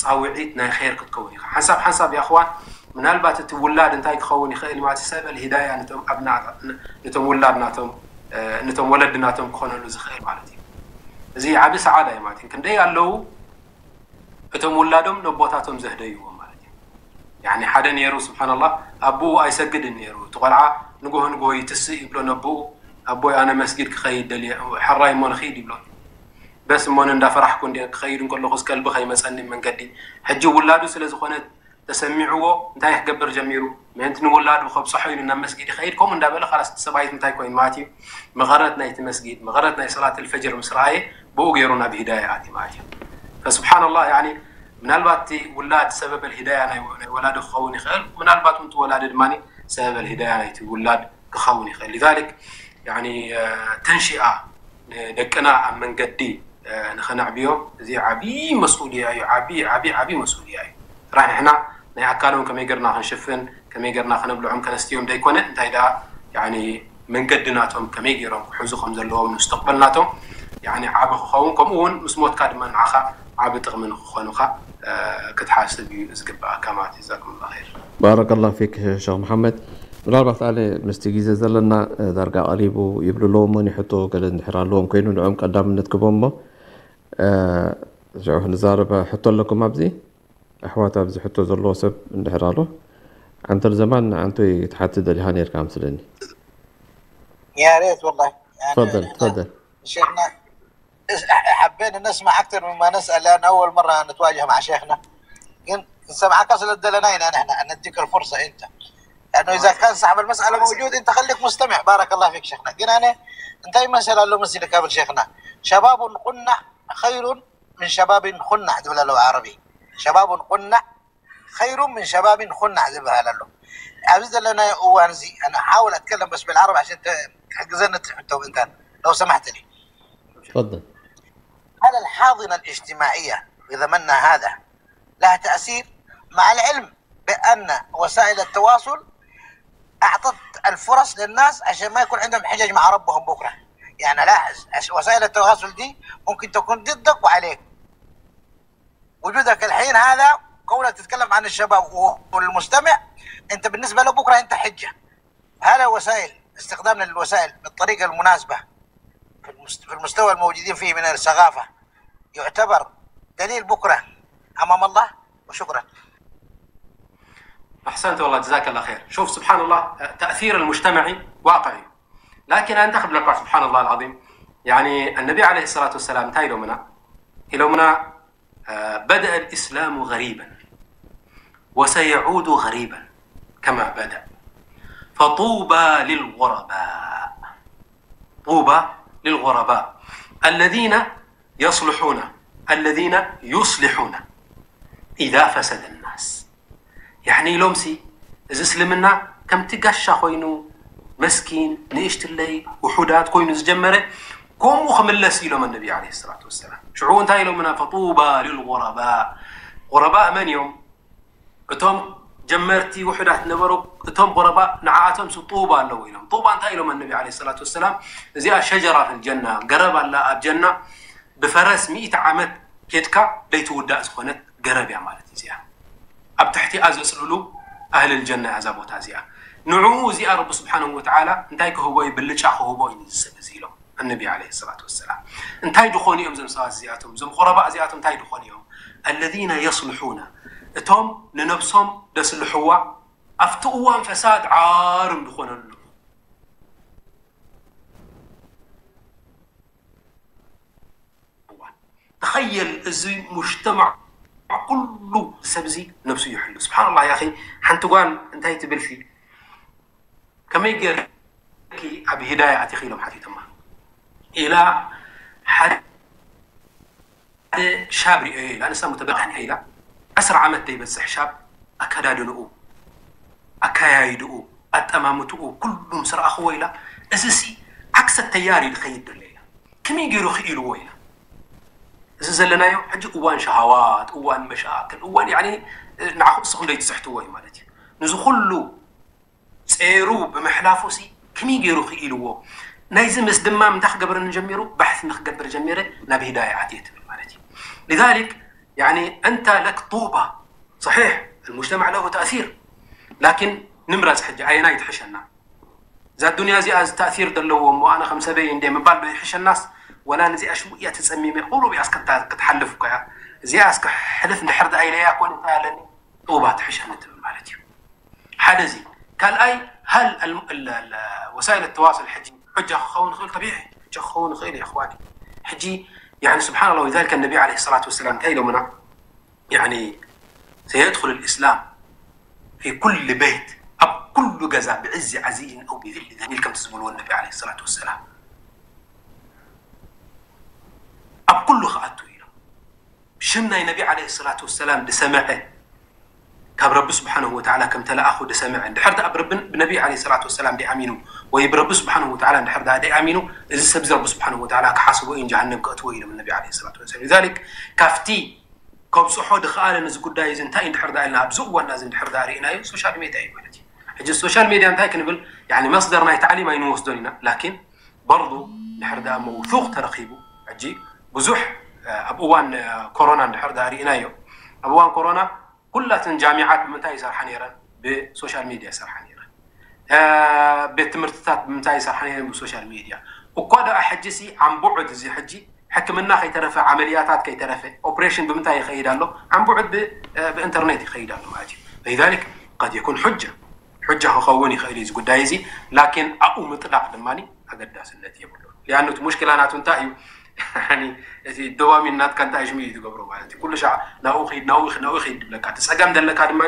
ፃውዒት ናይ ኸይር ክትከውን ኢኻ። ሓንሳብ ሓንሳብ ያ እኽዋን ምናልባት እቲ ውላድ እንታይ ክኸውን ይኽእል ማለት እዩ? ሰበል ሂዳያ ነቶም ኣብና ነቶም ውላድ ናቶም ነቶም ወለዲ ናቶም ክኾነሉ ዝኽእል ማለት እዩ። እዚ ዓቢ ሰዓዳ እዩ ማለት እዩ። ክንደይ ኣለዉ እቶም ውላዶም ነቦታቶም ዘህደይዎም ማለት እዩ። ያኒ ሓደ ነይሩ ስብሓንላህ ኣቦኡ ኣይሰግድን ነይሩ እቲ ቆልዓ ንጎሆ ንጎሆ ይትስእ ይብሎ ነቦኡ ኣቦይ ኣነ መስጊድ ክኸይድ ደልየ ሕራይ እሞ ንኺድ ይብሎ ደስ እሞኒ እንዳፈራሕኩ እንዲ ክኸይድ እንከለኹ ቀልቢ ከይመፀኒ መንገዲ። ሕጂ ውላዱ ስለ ዝኾነ ተሰሚዕዎ እንታይ ክገብር ጀሚሩ? ምእንቲ ንውላዱ ከብፅሖ ኢሉ ናብ መስጊድ ይኸይድ። ከምኡ እንዳበለ ኻላስ እቲ ሰብኣይ እንታይ ኮይኑ ማለት እዩ? መቐረት ናይቲ መስጊድ፣ መቐረት ናይ ሰላት ኣልፈጅር ምስ ረኣየ ብኡ ገይሩ ናብ ሂዳያ ኣትዩ ማለት እዩ። ፈስብሓንላህ፣ ያኒ ምናልባት እቲ ውላድ ሰበበል ሂዳያ ናይ ናይ ወላዲ ክኸውን ይኽእል። ምናልባት እውን እቲ ወላዲ ድማ ሰበበል ሂዳያ ናይቲ ውላድ ክኸውን ይኽእል። ሊዛሊክ ያኒ ተንሺኣ ንደቅና ኣብ መንገዲ ንኸነዕብዮም እዚ ዓብዪ መስኡልያ እዩ። ዓብዪ ዓብዪ ዓብዪ መስኡልያ እዩ። ጥራሕ ንሕና ናይ ኣካሎም ከመይ ገርና ክንሽፍን ከመይ ገርና ከነብልዖም ከነስትዮም ዘይኮነ እንታይ ደኣ ያኒ መንገዲ ናቶም ከመይ ገይሮም ክሕዙ ከም ዘለዎም ንስተቕበል ናቶም ያኒ ዓቢ ክኸውን ከምኡ እውን ምስ ሞትካ ድማ ንዓኻ ዓቢ ጥቕሚ ንክኾኑኻ ክትሓስብ እዩ ዝግባኣካ ማለት እዩ። ጀዛኩም ላ ኸይር። ባረከላሁ ፊክ ሸኽ መሓመድ። ምናልባት ኣነ ምስቲ ግዜ ዘለና ዳርጋ ቀሪቡ ይብሉ ኣለዎ እሞ ሕቶ ገለ እንድሕር ኣለዎም ኮይኑ ንዕኦም ቀዳምነት ክቦ እሞ ሽዑ ክንዛረብ ሕቶ ኣለኩም ኣብዚ ኣሕዋት ኣብዚ ሕቶ ዘለዎ ሰብ እንድሕር ኣሎ ዓንተር ዘማን ንዓንቶይ ክትሓትት ደሊኻ ነርካ ምስለኒ። يا ريت والله يعني تفضل تفضل شيخنا حبينا نسمع اكثر مما نسال لان اول مره نتواجه مع شيخنا. ግን نسمعك ስለ ደለና ኢና ንሕና نديك الفرصه انت لانه اذا كان صاحب المساله موجود انت خليك مستمع. بارك الله فيك شيخنا. ግን ኣነ እንታይ መሰል ኣሎ መሲልካ ብል شيخنا شباب قنع خير من شباب خنع ዝብል ኣለዎ ዓረቢ شباب قنع خير من شباب خنع ዝበሃል ኣሎ ኣብዚ ዘለናዮ እዋን እዚ أنا أحاول أتكلم بس بالعربي عشان تحجزنا التحتو انت لو سمحت لي. تفضل. هل الحاضنة الاجتماعية في زمننا هذا لها تأثير؟ مع العلم بأن وسائل التواصل أعطت الفرص للناس عشان ما يكون عندهم حجج مع ربهم بكرة. يعني لاحظ وسائل التواصل دي ممكن تكون ضدك وعليك. وجودك الحين هذا كونك تتكلم عن الشباب والمستمع انت بالنسبة له بكرة انت حجة. هذا وسائل استخدامنا للوسائل بالطريقة المناسبة في المستوى الموجودين فيه من الثقافة يعتبر دليل بكرة أمام الله. وشكرا. أحسنت والله جزاك الله خير. شوف سبحان الله تأثير المجتمعي واقعي. لكن أنت خبر لك سبحان الله العظيم يعني النبي عليه الصلاة والسلام تايلو منا إلو منا بدأ الإسلام غريبا وسيعود غريبا كما بدأ فطوبى للغرباء طوبى للغرباء الذين يصلحون الذين يصلحون إذا فسد الناس يعني لومسي إذا سلمنا كم تقشى خوينو مسكين نيشتلي وحدات خوينو زجمرة كوم وخملس إلهم النبي عليه الصلاة والسلام شعون تايلو منا فطوبى للغرباء غرباء من يوم እቶም ጀመርቲ ውሑዳት ነበሩ እቶም غرباء ንዓኣቶም ሱ طوبى ኣለዎ ኢሎም طوبى እንታይ ኢሎም النبي عليه الصلاة والسلام እዚኣ شجرة في الجنة ገረብ ኣላ ኣብ ጀና ብፈረስ ሚእቲ ዓመት ኬድካ ለይትውዳእ ዝኾነት ገረብ እያ ማለት እዩ እዚኣ ኣብ ትሕቲኣ ዘፅልሉ أهل الجنة እያ እዛ ቦታ እዚኣ ንዕኡ እዚኣ ረቢ ስብሓንሁ ወተዓላ እንታይ ክህቦ እዩ ብልጫ ክህቦ እዩ እዚ ሰብ እዚ ኢሎም النبي عليه الصلاة والسلام እንታይ ድኾኑ እዮም እዞም ሰባት እዚኣቶም እዞም غرباء እዚኣቶም እንታይ ድኾኑ እዮም الذين يصلحون እቶም ንነብሶም ደስልሕዋ ኣብቲ እዋን ፈሳድ ዓርም ድኾነሉ እዋን ተኸየል እዚ ሙጅተማዕ ኩሉ ሰብ እዚ ነብሱ ይሕሉ ስብሓንላህ ያኺ ሓንቲ ጓል እንታይ ትብል ሲ ከመይ ገይርኪ ኣብ ሂዳያ ኣቲኺ ኢሎም ሓቲቶማ ኢላ ሓደ ሻብ ሪኦዮ ኢላ ንሳ ሙተበቅሕኒ ኢላ ዓስር ዓመት ዘይበፅሕ ሻብ ኣከዳድንኡ ኣካያይድኡ ኣጠማምትኡ ኩሉ ምስ ረኣኽዎ ኢላ እዚ ሲ ዓክሰ ተያር እዩ ዝኸይድ ዘሎ ኢላ ከመይ ገይሩ ክኢልዎ ኢላ እዚ ዘለናዮ ሕጂ እዋን ሸሃዋት እዋን መሻክል እዋን ያኒ ንዓኹ እስኹም ዘይትስሕትዎ እዩ ማለት እዩ ንዚ ኩሉ ጸይሩ ብምሕላፉ ሲ ከመይ ገይሩ ክኢልዎ ናይዚ ምስ ድማ ምንታይ ክገብረኒ ጀሚሩ ባሕቲ ንክገብር ጀሚረ ናብ ሂዳያ ኣትየ ትብል ማለት እዩ لذلك يعني أنت لك طوبى صحيح المجتمع له تأثير لكن ንምረፅ ሕጂ ኣየናይ ትሕሸና እዛ ዱንያ እዚኣ እዚ ተእሲር ዘለዎ እሞ ኣነ ከም ሰበይ እንደ ምባል ዶ ይሕሸናስ ወላ ንዚኣ ሽሙ እያ ተፀሚመ ቁሩብ እያ ክትሓልፍ እኮ እያ እዚኣ እስከ ሕልፍ እንድሕር ደኣ ኢለያ ኮን እንታይ ኣለኒ ጡባ ትሕሸኒ ትብል ማለት እዩ ሓደ እዚ ካልኣይ هل وسائل التواصل ሕጂ ሕጃ ክኸውን ይኽእል طبيعي ሕጃ ክኸውን ይኽእል እዩ እኽዋኒ ሕጂ يعني سبحان الله. ولذلك النبي عليه الصلاة والسلام እንታይ ኢሎምና? يعني سيدخل الإسلام في كل بيت، ኣብ ኩሉ ገዛ ብዕዚ ዓዚዝን أو بذل ذليل ከምቲ ዝበልዎ ነቢ عليه الصلاة والسلام ኣብ ኩሉ ክኣቱ ኢሎም። ሽም ናይ ነቢ عليه الصلاة والسلام ዝሰመዐ ካብ ረቢ ስብሓንሁ ወተዓላ ከም ተለኣኹ ዝሰምዐ እንድሕር ደኣ ብረብን ብነቢ ዓለይሂ ሰላቱ ወሰላም ደይኣሚኑ ወይ ብረቢ ስብሓንሁ ወተዓላ እንድሕር ደኣ ደይኣሚኑ፣ እዚ ሰብ እዚ ረቢ ስብሓንሁ ወተዓላ ክሓስቦ እዩን ጀሃነም ከእትዎ ኢሎም ነቢ ዓለይሂ ሰላቱ ወሰላም። ሊዛሊክ ካብቲ ከብፅሖ ዝኸኣለ ነዚ ጉዳይ እዚ እንታይ እንድሕር ደኣ ኢልና ኣብዚ እዋንና እዚ እንድሕር ደኣ ርኢናዮ ሶሻል ሜድያ እዩ ማለት እዩ። ሕጂ ሶሻል ሜድያ እንታይ ክንብል ያኒ መስደር ናይ ታዕሊም ኣይንወስዶን ኢና ላኪን በርዱ እንድሕር ደኣ መውሱቕ ተረኺቡ ሕጂ ብዙሕ ኣብ እዋን ኮሮና እንድሕር ደኣ ርኢናዮ ኣብ እዋን ኮሮና ኩላተን ጃሚዓት ብምንታይ ይሰርሓ ነይረን? ብሶሻል ሚድያ ይሰርሓ ነይረን። ቤት ትምህርትታት ብምንታይ ይሰርሓ ነይረን? ብሶሻል ሚድያ። እኳ ደኣ ሕጂ ሲ ዓንብዑድ እዚ ሕጂ ሕክምና ከይተረፈ ዓመልያታት ከይተረፈ ኦፕሬሽን ብምንታይ ይኸይድ ኣሎ? ዓንብዑድ ብኢንተርኔት ይኸይድ ኣሎ ማለት እዩ። لذلك قد يكون حجة حجة ክኸውን ይኽእል እዩ እዚ ጉዳይ እዚ ላኪን ኣብኡ ምጥላቕ ድማ ኣገዳስነት የብሉን። ሊኣኑ እቲ ሙሽኪላ ናቱ እንታይ እዩ? እቲ ዶባሚን ናትካ እንታይ ሽሙ እዩ ትገብሮ ማለት እዩ። ኩሉ ሻዕ ናብኡ ኺድ ናብኡ ኺድ ናብኡ ኺድ ትብለካ። እቲ ጸገም ዘለካ ድማ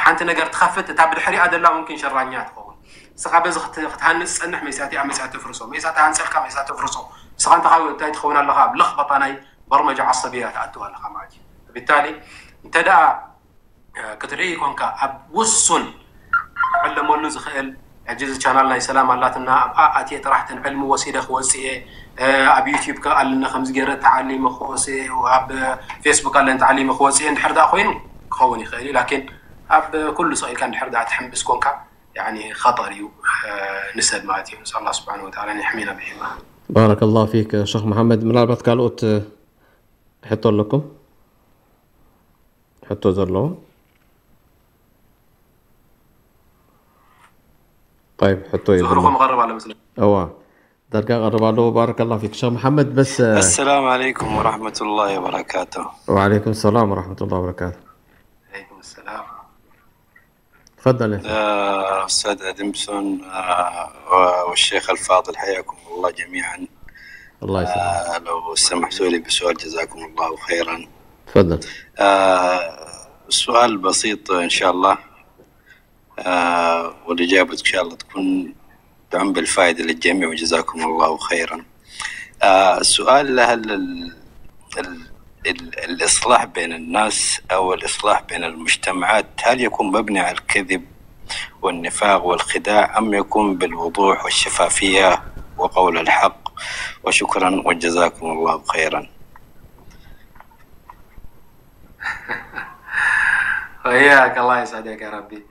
ሓንቲ ነገር ትኸፍት እታ ብድሕሪኣ ዘላ ሙምኪን ሸራኛ ትኸውን። ንስኻ በዚ ክትሃንጽ ጸንሕ መይሳ እቲኣ መይሳ ተፍርሶ መይሳ ተሃንጸልካ መይሳ ተፍርሶ። ንስኻ እንታይ ትኸውን ኣለኻ ኣብ ለኽበጣ ናይ በርመጃ ዓሰብያ ትኣትው ኣለኻ ማለት እዩ። ብታሊ እንተ ደኣ ክትርኢ ኮንካ ኣብ ውሱን ክዕለመሉ ዝኽእል ሕጂ እዚ ቻናል ናይ ሰላም ኣላትና ኣብኣ ኣትየ ጥራሕ ተን ዕልሚ ወሲደ ክወፅእ እየ ኣብ ዩቲብ ከ ኣለና ከምዚ ገይረ ተዓሊመ ክወፅእ እየ ኣብ ፌስቡክ ኣለኒ ተዓሊመ ክወፅእ እየ እንድሕር ደኣ ኮይኑ ክኸውን ይኽእል እዩ ላኪን ኣብ ኩሉ ስቕ ኢልካ እንድሕር ደኣ ትሕምብስ ኮንካ ያኒ ኸጠር እዩ ንሰብ ማለት እዩ ንስ ኣላ ስብሓን ወተዓላ ንሕሚና ብሒማ ባረከላሁ ፊክ ሸኽ መሓመድ ምናልባት ካልኦት ሕቶ ኣለኩም ሕቶ ዘለዎ ይብ ዝኽርኹም ቐርብ ኣሎ መስለኒ እዋ ዳርጋ ቀርብ ኣለዎ ባረከላ ፊክ ሸኽ መሓመድ በስ السلام عليكم ورحمة الله وبركاته وعليكم السلام ورحمة الله وبركاته عليكم السلام تفضل يا شيخ. آه، أستاذ أدمسون آه، والشيخ الفاضل حياكم الله جميعا الله يسلمك آه، لو سمحتوا لي بسؤال جزاكم الله خيرا تفضل آه، سؤال بسيط إن شاء الله آه، والإجابة إن شاء الله تكون تعم بالفائدة للجميع وجزاكم الله خيرا آه، السؤال هل ال... ال... ال... الإصلاح بين الناس أو الإصلاح بين المجتمعات هل يكون مبني على الكذب والنفاق والخداع أم يكون بالوضوح والشفافية وقول الحق وشكرا وجزاكم الله خيرا وإياك الله يسعدك يا ربي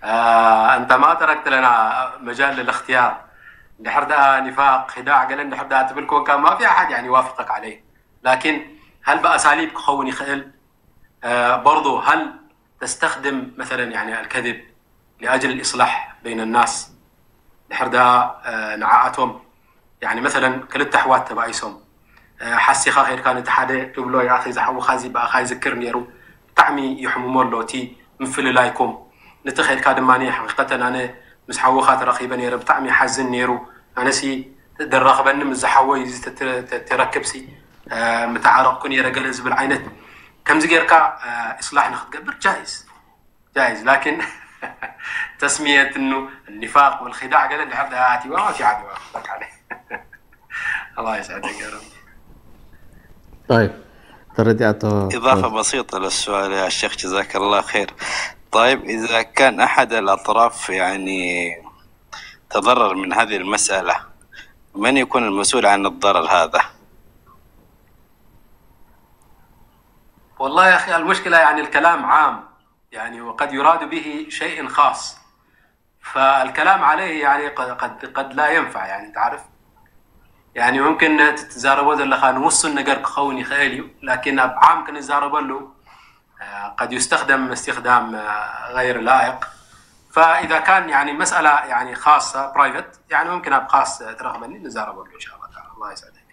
آه أنت ما تركت لنا مجال للاختيار دحر ده نفاق خداع قال دحر ده تبلكون كان ما في أحد يعني يوافقك عليه لكن هل بأساليب كخون يخيل آه برضو هل تستخدم مثلا يعني الكذب لأجل الإصلاح بين الناس دحر ده آه نعاتهم يعني مثلا كل التحوات تبعيسهم ሓሲኻ ኸድካ ነቲ ሓደ ትብሎ ይኣኺ ዝሓውኻ እዚ ብኣኻ ይዝክር ነይሩ ብጣዕሚ ይሕምሞ ኣሎ እቲ ምፍልላይኩም ነቲ ኸድካ ድማ ሓቂቀተን ኣነ ምስ ሓውኻ ተራኺበ ነይረ ብጣዕሚ ይሓዝን ነይሩ ኣነሲ ደራኽበኒ ምስ ዝሓወይ እዚ ተረክብሲ ምተዓረቕኩ ነይረ ገለ ዝብል ዓይነት ከምዚ ጌርካ እስላሕ ንክትገብር ጃይዝ ጃይዝ ላኪን ተስሚየት ኑ ኒፋቅ ወልኪዳዕ ገለ እንድሕር ደኣ ኣትዋ ማፊ ዓድዋ በቃ الله يسعدك يا رب طيب ترديات إضافة بسيطة للسؤال يا شيخ جزاك الله خير طيب إذا كان أحد الأطراف يعني تضرر من هذه المسألة من يكون المسؤول عن الضرر هذا والله يا أخي المشكلة يعني الكلام عام يعني وقد يراد به شيء خاص فالكلام عليه يعني قد قد, قد لا ينفع يعني تعرف يعني ممكن تتزاربو ዘለኻ ንውሱን ነገር ክኸውን ይኽእል እዩ لكن ኣብ عام ክንዛረበሉ قد يستخدم استخدام غير لائق فإذا كان يعني مسألة يعني خاصة private يعني ممكن ኣብ خاص ترغبني نزاربه إن شاء الله تعالى الله يسعدك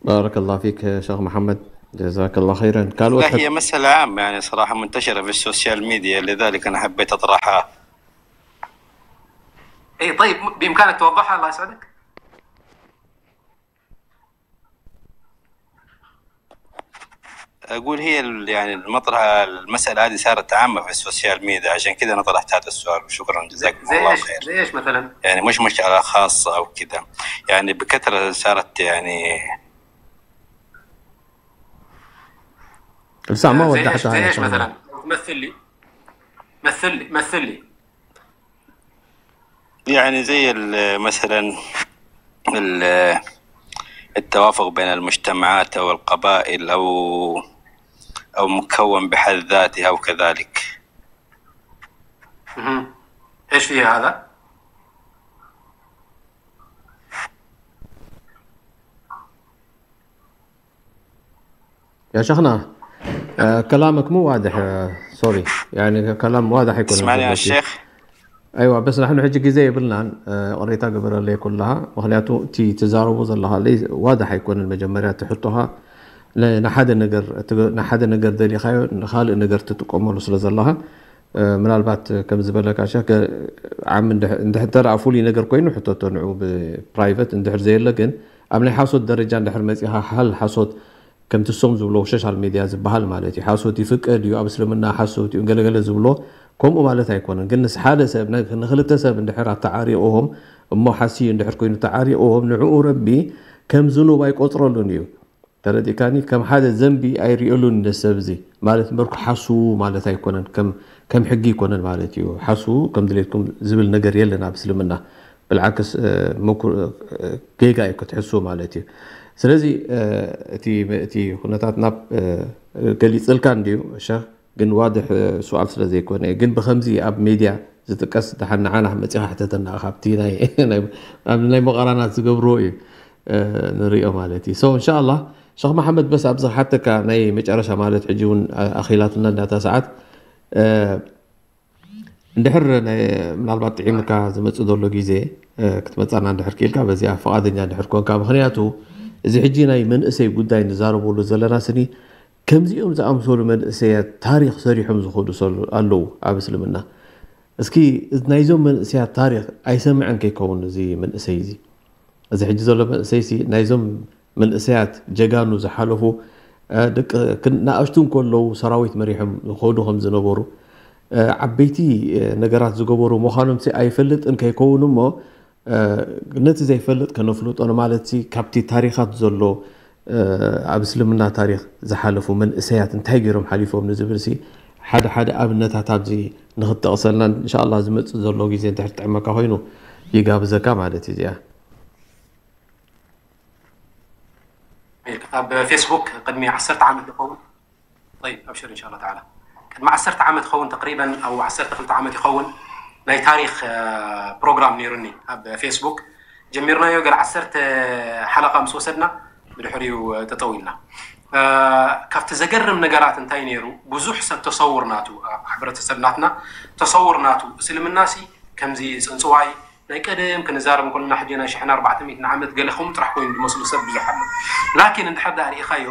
بارك الله فيك شيخ محمد جزاك الله خيرا قالوا هي مسألة عامة يعني صراحة منتشرة في السوشيال ميديا لذلك أنا حبيت أطرحها اي طيب بامكانك توضحها الله يسعدك أقول هي ال- يعني المطرحة، المسألة هذه صارت عامة في السوشيال ميديا، عشان كذا أنا طرحت هذا السؤال. وشكرا، جزاكم زي الله ايش؟ خير. زي ايش مثلا؟ يعني مش مشكلة خاصة أو كذا، يعني بكثرة صارت يعني لسه ما زي ايش؟ وضحتها زي يا ايش شيخنا. مثلا؟ مثل لي، مثل لي، مثل لي. يعني زي ال- مثلا ال- التوافق بين المجتمعات أو القبائل أو أو مكون بحد ذاته أو كذلك. مهم. ايش فيها هذا؟ يا شيخنا، آه، كلامك مو واضح، آه، سوري، يعني كلام واضح يكون تسمعني يا بالنسبة شيخ؟ أيوة، بس نحن حج جزي بلنان، آه، وريتا قبل اللي كلها، وخلياتو تي تزاربو زلها لي واضح يكون المجمريات تحطها ل- نحد نقر نحد نقر ذلك خالق نقر تتقوم له سلا زلها. ምናልባት ከም ዝበለካ ሸክ ዓም እንድሕር እንተ ፍሉይ ነገር ኮይኑ ሕተቶ ንዑ ብፕራይቨት እንድሕር ዘየለ ግን ኣብ ናይ ሓሶት ደረጃ እንድሕር መፂኻ ሓል ሓሶት ከምቲ ሶም ዝብሎ ሶሻል ሚድያ ዝበሃል ማለት እዩ። ሓሶት ይፍቀድ እዩ ኣብ እስልምና ሓሶት እዩ ገለገለ ዝብሎ ከምኡ ማለት ኣይኮነን። ግን ንስ ሓደ ሰብ ንክልተ ሰብ እንድሕር ኣተዓሪቑዎም እሞ ሓስዩ እንድሕር ኮይኑ ተዓሪቑዎም ንዕኡ ረቢ ከም ዝኑብ ኣይቆፅረሉን እዩ። ተረዲእካኒ? ከም ሓደ ዘንቢ ኣይርእሉን ነሰብ እዚ ማለት እምበር ክሓስዉ ማለት ኣይኮነን። ከም ከም ሕጊ ይኮነን ማለት እዩ። ሓስዉ ከም ድሌትኩም ዝብል ነገር የለን ኣብ እስልምና። ብልዓክስ ጌጋ እዩ ክትሕስዉ ማለት እዩ። ስለዚ እቲ እቲ ኩነታት ናብ ገሊፅልካ እንድዩ ሸክ ግን ዋድሕ ሱኣል ስለ ዘይኮነ ግን ብከምዚ ኣብ ሜድያ ዝጥቀስ ደሓን ንዓና መፂኻ ሕተተና ካብቲ ናይ መቃራናት ዝገብርዎ እዩ ንሪኦ ማለት እዩ። So እንሻ ኣላ ሸኽ መሓመድ በስ ኣብዚ ክሓተካ ናይ መጨረሻ ማለት ሕጂ እውን ኣኺላትና እንዳታ ሰዓት እንድሕር ምናልባት ጥዒምካ ዝመፅእ ዘሎ ግዜ ክትመፃና እንድሕር ክኢልካ በዚኣ ፈቓደኛ እንድሕር ኮንካ። ምክንያቱ እዚ ሕጂ ናይ መንእሰይ ጉዳይ ንዛረበሉ ዘለና ስኒ ከምዚኦም ዝኣምሰሉ መንእሰያት ታሪክ ሰሪሖም ዝኸዱ ኣለዉ ኣብ እስልምና። እስኪ ናይዞም መንእሰያት ታሪክ ኣይሰምዐን ከይከውን እዚ መንእሰይ እዚ እዚ ሕጂ ዘሎ መንእሰይ ሲ ናይዞም መንእሰያት ጀጋኑ ዝሓለፉ ደቂ ንኣሽቱ እንከለዉ ሰራዊት መሪሖም ዝኸዱ ከም ዝነበሩ ዓበይቲ ነገራት ዝገበሩ ምዃኖም ሲ ኣይፈልጥን ከይከውን እሞ ነቲ ዘይፈልጥ ከነፍልጦ ንማለት ሲ ካብቲ ታሪኻት ዘሎ ኣብ እስልምና ታሪክ ዝሓለፉ መንእሰያት እንታይ ገይሮም ሓሊፎም ንዝብል ሲ ሓደ ሓደ ኣብነታት ኣብዚ ንክትጠቕሰልና እንሻላ ዝመፅእ ዘሎ ግዜ እንድሕር ትጥዕመካ ኮይኑ ይጋብዘካ ማለት እዩ። እዚኣ ኣብ ፌስቡክ ቅድሚ ዓሰርተ ዓመት ይኸውን። طيب أبشر إن شاء الله تعالى. ቅድሚ ዓሰርተ ዓመት ይኸውን ተቅሪበን ኣብ ዓሰርተ ክልተ ዓመት ይኸውን ናይ ታሪክ ፕሮግራም ነይሩኒ ኣብ ፌስቡክ ጀሚርናዮ ገለ ዓሰርተ ሓለቃ ምስ ወሰድና ብድሕሪኡ ተጠዊልና። ካብቲ ዘገርም ነገራት እንታይ ነይሩ ብዙሕ ሰብ ተሰውር ናቱ ኣብ ሕብረተሰብ ናትና ተሰውር ናቱ እስልምና ሲ ከምዚ ፅንፅዋይ ናይ ቀደም ክንዛረብ እንከለና ሕጂ ናይ ሽሕን ኣርባዕተ ሚእትን ዓመት ገለ ከምኡ ጥራሕ ኮይኑ ዝመስሉ ሰብ ብዙሕ ኣሎ። ላኪን እንድሕር ዳ ርኢኻዮ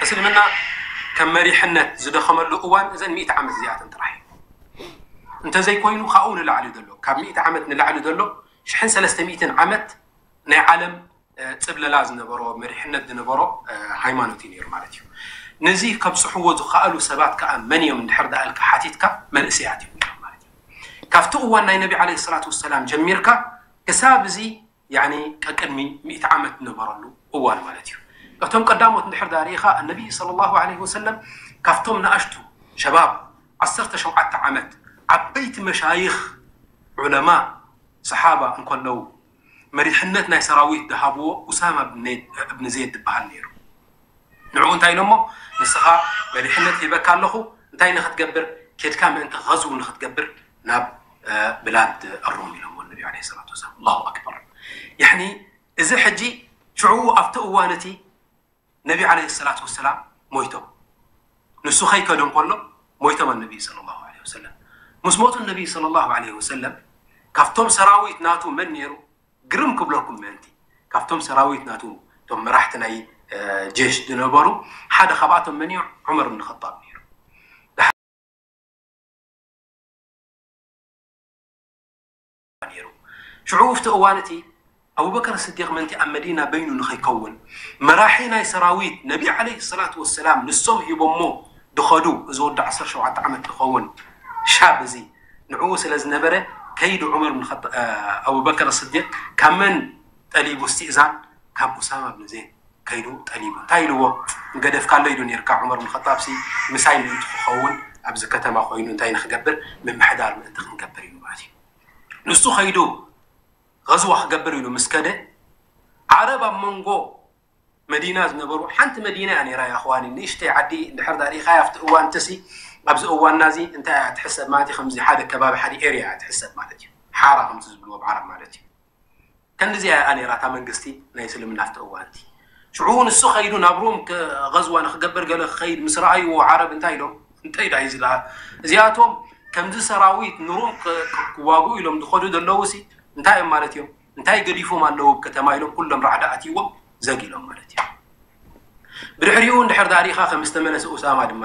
እስልምና ከም መሪሕነት ዝደኸመሉ እዋን እዘን ሚእቲ ዓመት እዚኣተን ጥራሕ እዩ። እንተዘይኮይኑ ካብኡ ንላዕሊ ዘሎ ካብ ሚእቲ ዓመት ንላዕሊ ዘሎ ሽሕን ሰለስተ ሚእትን ዓመት ናይ ዓለም ፅብለላ ዝነበሮ መሪሕነት ዝነበሮ ሃይማኖት እዩ ነይሩ ማለት እዩ። ነዚ ከብፅሕዎ ዝኸኣሉ ሰባት ከዓ መን እዮም እንድሕር ዳኣልካ ሓቲትካ መንእሰያት እዮም ነይሮም ማለት እዩ። ካብቲ እዋን ናይ ነቢ ዓለይሂ ሰላቱ ወሰላም ጀሚርካ ክሳብ እዚ ያኒ ቀቅድሚ ሚእቲ ዓመት ዝነበረሉ እዋን ማለት እዩ። እቶም ቀዳሞት እንድሕር ዳ ርኢኻ ነቢ ሰለላሁ ዓለይሂ ወሰለም ካብቶም ንኣሽቱ ሸባብ ዓሰርተ ሸውዓተ ዓመት ዓበይቲ መሻይኽ ዑለማ ሰሓባ እንከለዉ መሪሕነት ናይ ሰራዊት ዝሃብዎ ኡሳማ እብኒ ዘይድ ዝበሃል ነይሩ። ንዕኡ እንታይ ኢሎሞ ንስኻ መሪሕነት ሂበካ ኣለኹ እንታይ ንክትገብር ኬድካ ምእንቲ غزو ንክትገብር ናብ ብላድ الروم ኢሎሞ ነቢ عليه الصلاة والسلام الله أكبر يعني እዚ ሕጂ ሽዑ ኣብቲ እዋን እቲ ነቢ عليه الصلاة والسلام ሞይቶም ንሱ ከይከዱ እንከሎ ሞይቶም النبي صلى الله عليه وسلم ምስ ሞቱ النبي صلى الله عليه وسلم ካብቶም ሰራዊት ናቱ መን ነይሩ ግርም ክብለኩም ምእንቲ ካብቶም ሰራዊት ናቱ እቶም መራሕቲ ናይ ጀሽ ዝነበሩ ሓደ ካብኣቶም መን እዩ ዑመር ብን ኸጣብ ነይሩ። ሽዑ ኣብቲ እዋን እቲ ኣቡበከር ስዲቅ ምእንቲ ኣብ መዲና በይኑ ንኸይከውን፣ መራሒ ናይ ሰራዊት ነቢ ዓለይሂ ሰላቱ ወሰላም ንሶም ሂቦሞ ድኸዱ፣ እዚ ወዲ ዓሰርተ ሸውዓተ ዓመት ድኸውን ሻብ እዚ ንዕኡ ስለ ዝነበረ፣ ከይዱ ዑመር ብን ኸጣ-፣ ኣቡበከር ስዲቅ ካብ መን ጠሊቡ እስትእዛን? ካብ ኡሳማ ብን ዜድ ከይዱ ጠሊቡ። እንታይ ኢልዎ? ገደፍካ ኣሎ ኢሉ ነይርካ፣ ዑመር ብን ኸጣብ ሲ ምሳይ ምእንቲ ክኸውን ኣብዚ ከተማ ኮይኑ እንታይ ንክገብር? ምምሕዳር ምእንቲ ክንገብር እዩ ማለት እዩ። ንሱ ከይዱ ገዝዋ ክገብር ኢሉ ምስ ከደ፣ ዓረብ ኣብ መንጎ መዲና ዝነበሩ፣ ሓንቲ መዲና እያ ነይራ፣ ያ እኽዋኒ፣ ንእሽተይ ዓዲ እንድሕር ዳኣ ርኢኻያ ኣብቲ እዋን እቲ ሲ፣ ኣብዚ እዋንና እዚ እንታይ እያ ትሕሰብ ማለት እዩ? ከምዚ ሓደ ከባቢ፣ ሓደ ኤርያ እያ ትሕሰብ ማለት እዩ። ሓራ ከምቲ ዝብልዎ ብዓረብ ማለት እዩ። ከምዚ እያ ነይራ እታ መንግስቲ ናይ እስልምና ኣብቲ እዋን እቲ። ሽዑ ንሱ ከይዱ ናብ ሩም ክ-፣ ገዝዋ ንክገብር ገለ ክኸይድ ምስ ረኣይዎ ዓረብ እንታይ ኢሎም? እንተይ ዳ እዩ ዝለኣ? እዚኣቶም ከምዚ ሰራዊት ንሩም ክ-፣ ክ-፣ ክዋግኡ ኢሎም ዝኸዱ ዘለዉ ሲ እንታይ እዮም ማለት እዮም? እንታይ ገዲፎም ኣለዉ ኣብ ከተማ ኢሎም ኩሎም ራዕዲ ኣትይዎም ዘግ ኢሎም ማለት እዩ። ብድሕሪኡ እንድሕር ዳኣ ርኢኻ ከም ዝተመለሰ ኡሳማ ድማ፣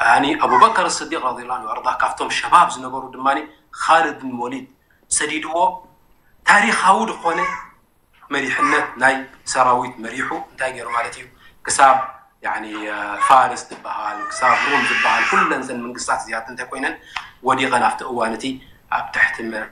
ያኒ ኣቡበከር ስዲቅ ረዲየላሁ ዐንሁ ወኣርዳ ካብቶም ሸባብ ዝነበሩ ድማ ኻልድ ብን ወሊድ ሰዲድዎ ታሪኻዊ ዝኾነ መሪሕነት ናይ ሰራዊት መሪሑ እንታይ ገይሩ ማለት እዩ? ክሳብ ያኒ ፋርስ ዝበሃል፣ ክሳብ ሩም ዝበሃል፣ ኩለን ዘን መንግስታት እዚኣተን እንታይ ኮይነን ወዲቐን ኣብቲ እዋን እቲ ኣብ ትሕቲ መ-፣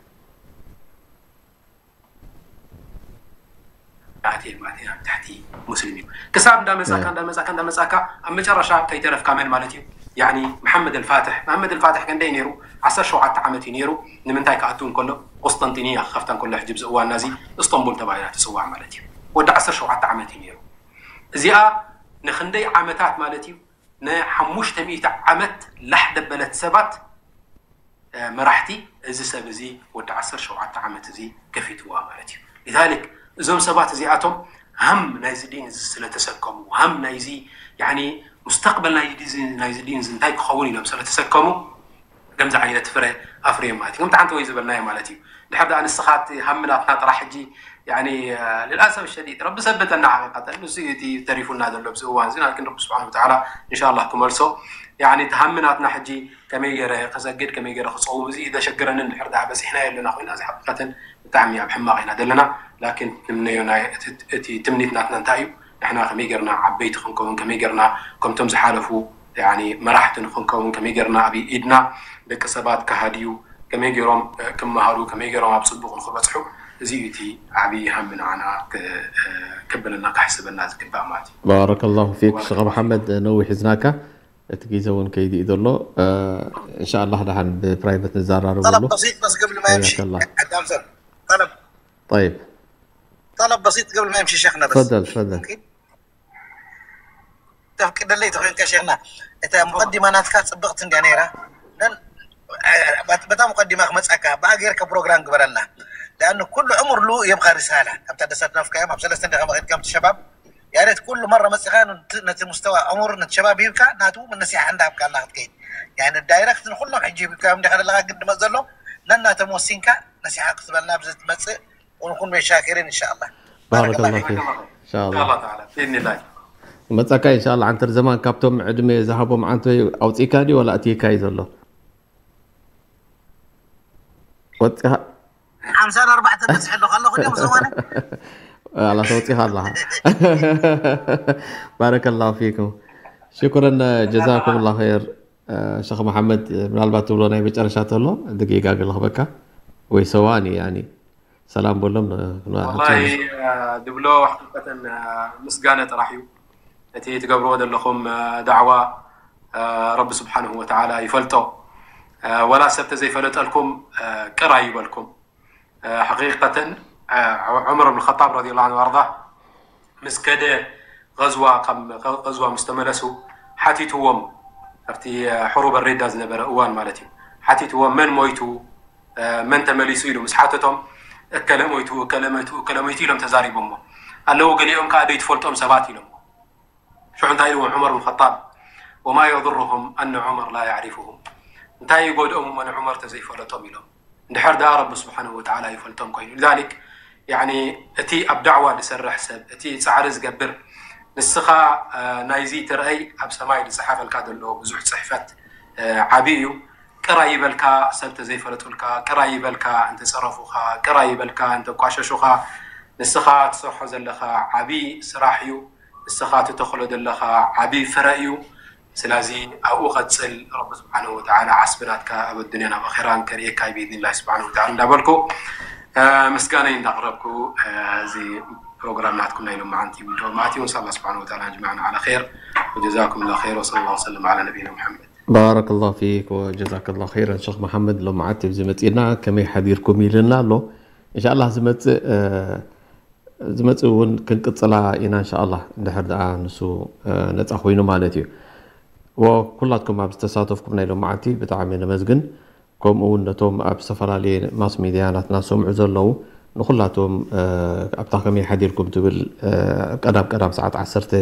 ኣትየ ማለት ኣብ ትሕቲ ሙስሊም እዩ። ክሳብ እንዳመጻካ፣ እ። እንዳመጻካ፣ እንዳመጻካ ኣብ መጨረሻ ከይተረፍካ መን ማለት እዩ? ያኒ መሐመድ ኣልፋትሕ። መሐመድ ኣልፋትሕ ክንደይ ነይሩ? ዓሰርተ ሸውዓተ ዓመት እዩ ነይሩ። ንምንታይ ክኣቱ እንከሎ፣ ቁስጠንጢንያ ክኸፍታ እንከሎ፣ ሕጂ ብዚ እዋንና እዚ እስጠንቡል ተባሂላ ትጽዋዕ ማለት እዩ። ወዲ ዓሰርተ ሸውዓተ ዓመት እዩ ነይሩ። እዚኣ ንኽንደይ ዓመታት ማለት እዩ? ንሓሙሽተ ሚእቲ ዓመት ላሕ ደበለት ሰባት፣ እ፣ መራሕቲ፣ እዚ ሰብ እዚ ወዲ ዓሰርተ ሸውዓተ ዓመት እዚ ከፊትዋ ማለት እዩ። ሊዛሊክ እዞም ሰባት እዚኣቶም ሃም ናይዚ ዲን እዚ ስለተሰከሙ፣ ሃም ናይዚ፣ ያኒ፣ ሙስተቅበል ናይዚ ዲ-፣ ናይዚ ዲን እዚ እንታይ ክኸውን ኢሎም ስለተሰከሙ፣ ከምዚ ዓይነት ፍረ ኣፍርዮም ማለት እዩ። ከምቲ ሓንቲ ወይ ዝበልናዮ ማለት እዩ። ድሕር ደኣ ንስኻ እቲ ሃም ናትና ጥራሕ ሕጂ፣ ያኒ፣ እ፣ ልልኣሰፍ ሸዲድ ረቢ ሰበተና ሓቂቀተን፣ ንሱ እዩ እቲ ተሪፉና ዘሎ ኣብዚ እዋን እዚ። ላኪን ረቢ ስብሓን ወተዓላ እንሻላ ክመልሶ። ያኒ፣ እቲ ሃም ናትና ሕጂ ከመይ ገይረ ክሰግድ፣ ከመይ ገይረ ክፀውም፣ እዚ እዩ ዘሸግረኒ። እንድሕር ደኣ በፂሕናዮ ኣለና ኮይና፣ እዚ ሓቂቀተን ብጣዕሚ ኣብ ሕማቕ ኢና ዘለና። ላኪን ትምነዮ ናይ፣ እቲ፣ እቲ ትምኒት ናትና እንታይ እዩ? ንሕና ከመይ ጌርና ዓበይቲ ክንከውን፣ ከመይ ጌርና ከምቶም ዝሓለፉ፣ ያኒ፣ መራሕቲ ንክንከውን፣ ከመይ ጌርና ኣብ ኢድና ደቂ ሰባት ክሃድዩ፣ ከመይ ጌሮም፣ እ፣ ክመሃሩ፣ ከመይ ጌሮም ኣብ ጽቡቕ ንክበጽሑ፣ እዚ እዩ እቲ ዓቢ ሃም ንዓና ክ-፣ እ፣ ከብለና፣ ክሕስበና ዝግባእ ማለት እዩ። ባረከላሁ ፊክ ሸኽ መሓመድ፣ ነዊሕ ሒዝናካ፣ እቲ ግዜ እውን ከይዱ እዩ ዘሎ። እ፣ እንሻኣላህ ደሓን ብፕራይቨት ንዘራረበሉ። طلب بسيط بس قبل ما يمشي. حياك الله. عدام سلم. طلب. طيب. طلب بسيط قبل ما يمشي شيخنا بس. تفضل، تفضل. ممكن؟ تفقد لي تخيل كشيخنا. أنت مقدمة ناتكا سبقت عندي أنا. لأن، آه، بت-، بتا مقدمة خمس أكا. باقي يركب بروجرام قبلنا. لأنه كل عمر له يبقى رسالة. أنت دست نفكا يوم، أبسل استنى خمس كم شباب. يا ريت كل مرة مسخان نت-، نت مستوى عمر نت شباب يبكى، ناتو من نصيحة عندها بكى الله تكين. يعني الدايركت نقول لهم حجي بكى، هم دخل الله قد ما زلوا، لنا تموسينكا، نصيحة كتب لنا بزت متس، ونكون من شاكرين إن شاء الله. ባረከላሁ ፊክ። ኢንሻኣላህ። ኢንሻኣላህ ተዓላ፣ ብኢዝኒላህ። መጻካ ኢንሻኣላህ። ዓንተር ዘማን ካብቶም ዕድመ ዝሃቦም ዓንተ ኣውጺእካ ድዩ ወላ ኣትይካ እዩ ዘሎ? ወጺኻ? ሓምሳን ኣርባዕተን በጺሐ ኣለኹ፣ ኣለኹ ድዮም ዝዋነ? ኣላ፣ ተወጺኻ ኣለኻ። ባረከላሁ ፊኩም። ሽኩረን፣ ጀዛኩም ላሁ ኸይር። ሸኽ መሓመድ፣ ምናልባት ትብሎ ናይ መጨረሻ ተሎ፣ ደቂቃ ገለ ክበካ። ወይ ሰዋኒ፣ ያኒ። ሰላም በሎም፣ ን-፣ ን-፣ ወላሂ፣ ንሓቶም። እ፣ ድብሎ ሓቂቀተን፣ እ፣ ምስጋና ጥራሕ እዩ። እቲ ትገብርዎ ዘለኹም፣ እ፣ ዳዕዋ፣ እ፣ ረቢ ስብሓንሁ ወተዓላ ይፈልጦ። እ፣ ወላ ሰብ ተዘይፈለጠልኩም፣ እ፣ ቅር ኣይበልኩም። እ፣ ሓቂቀተን፣ እ፣ ዑ-፣ ዑመር ብን ኸጣብ ረዲየላሁ ዐንሁ ወኣርዳ ምስ ከደ፣ ገዝዋ፣ ካብ ገዝዋ ምስ ተመለሱ ሓቲትዎም፣ ኣብቲ፣ እ፣ ሕሩብ ሪዳ ዝነበረ እዋን ማለት እዩ። ሓቲትዎም፣ "መን ሞይቱ፣ እ፣ መን ተመሊሱ?" ኢሉ ምስ ሓተቶም፣ "እከለ ሞይቱ፣ እከለ ሞይቱ፣ እከለ ሞይቱ" ኢሎም ተዛሪቦሞ ኣለዉ። ገሊኦም ከኣ፣ "ደይትፈልጦም ሰባት" ኢሎሞ። ሽዑ እንታይ ኢልዎም ዑመር ብን ኸጣብ? "ወማ የضرهم أن عمر لا يعرفهم." እንታይ ይጎድኦም እሞ ንዑመር ተዘይፈለጦም ኢሎም። እንድሕር ደኣ ረቢ ስብሓንሁ ወተዓላ ይፈልጦም ኮይኑ። ሊዛሊክ፣ ያኒ፣ እቲ ኣብ ዳዕዋ ዝሰርሕ ሰብ፣ እቲ ጻዕሪ ዝገብር፣ ንስኻ፣ እ፣ ናይዚ ትርኣይ ኣብ ሰማይ ዝጸሓፈልካ ዘሎ ብዙሕ ጽሕፈት፣ እ፣ ዓቢ እዩ። ቅር ኣይበልካ ሰብ ተዘይፈለጡልካ፣ ቅር ኣይበልካ እንተጸረፉኻ፣ ቅር ኣይበልካ እንተቋሸሹኻ፣ ንስኻ ትሰርሖ ዘለኻ ዓብዪ ስራሕ እዩ። ንስኻ ትተኽሎ ዘለኻ ዓብዪ ፍረ እዩ። ስለዚ ኣብኡ ቀጽል። ረቢ ስብሓንሁ ወተዓላ ዓስቢ ናትካ ኣብ ኣዱንያን ኣብ ኣኼራን ከርእየካ እዩ ብኢዝኒላሂ ስብሓንሁ ወተዓላ እንዳበልኩ፣ እ፣ ምስጋናይ እንዳቕረብኩ፣ እ፣ እዚ ፕሮግራም ናትኩም ናይ ሎማዓንቲ ብድሆ ማእትዩ። እንሻ ኣላህ ስብሓንሁ ወተዓላ ኣጅማዕና ዓላ ኸይር። ወጀዛኩም ላ ኸይር። ወሰለ ላሁ ወሰለም ዓላ ነቢይና ሙሐመድ። ባረከላሁ ፊክ ወጀዛከላሁ ኸይረን ሸኽ መሓመድ። ሎማዓንቲ ኣብዚ መፂእና ከመይ ሓዲርኩም ኢልና ኣሎ። እንሻ ኣላህ ዝመፅእ፣ እ፣ ዝመፅእ እውን ክንቅፅላ ኢና እንሻ ኣላህ፣ እንድሕር ደኣ ንሱ፣ እ፣ ነፃ ኮይኑ ማለት እዩ። ወኩላትኩም ኣብ ዝተሳተፍኩም ናይ ሎማዓንቲ ብጣዕሚ ነመስግን። ከምኡ እውን ነቶም ኣብ ዝተፈላለየ ማስ ሚድያ ናትና ዝሰምዑ ዘለዉ ንኹላቶም፣ እ፣ ኣብታ ከመይ ሓዲርኩም ትብል፣ እ፣ ቀዳም ቀዳም ሰዓት ዓሰርተ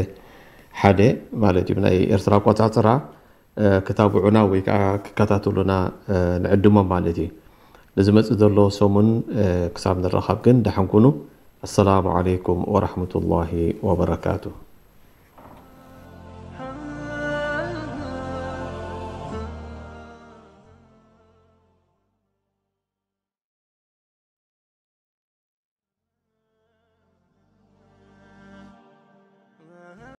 ሓደ ማለት እዩ ብናይ ኤርትራ ኣቆጻጽራ፣ እ፣ ክታብዑና ወይ ከዓ ክከታተሉና፣ እ፣ ንዕድሞም ማለት እዩ። ንዝመጽእ ዘሎ ሰሙን፣ እ፣ ክሳብ ንራኸብ ግን ደሓን ኩኑ። ኣሰላሙ ዓለይኩም ወራህመቱላሂ ወበረካቱ።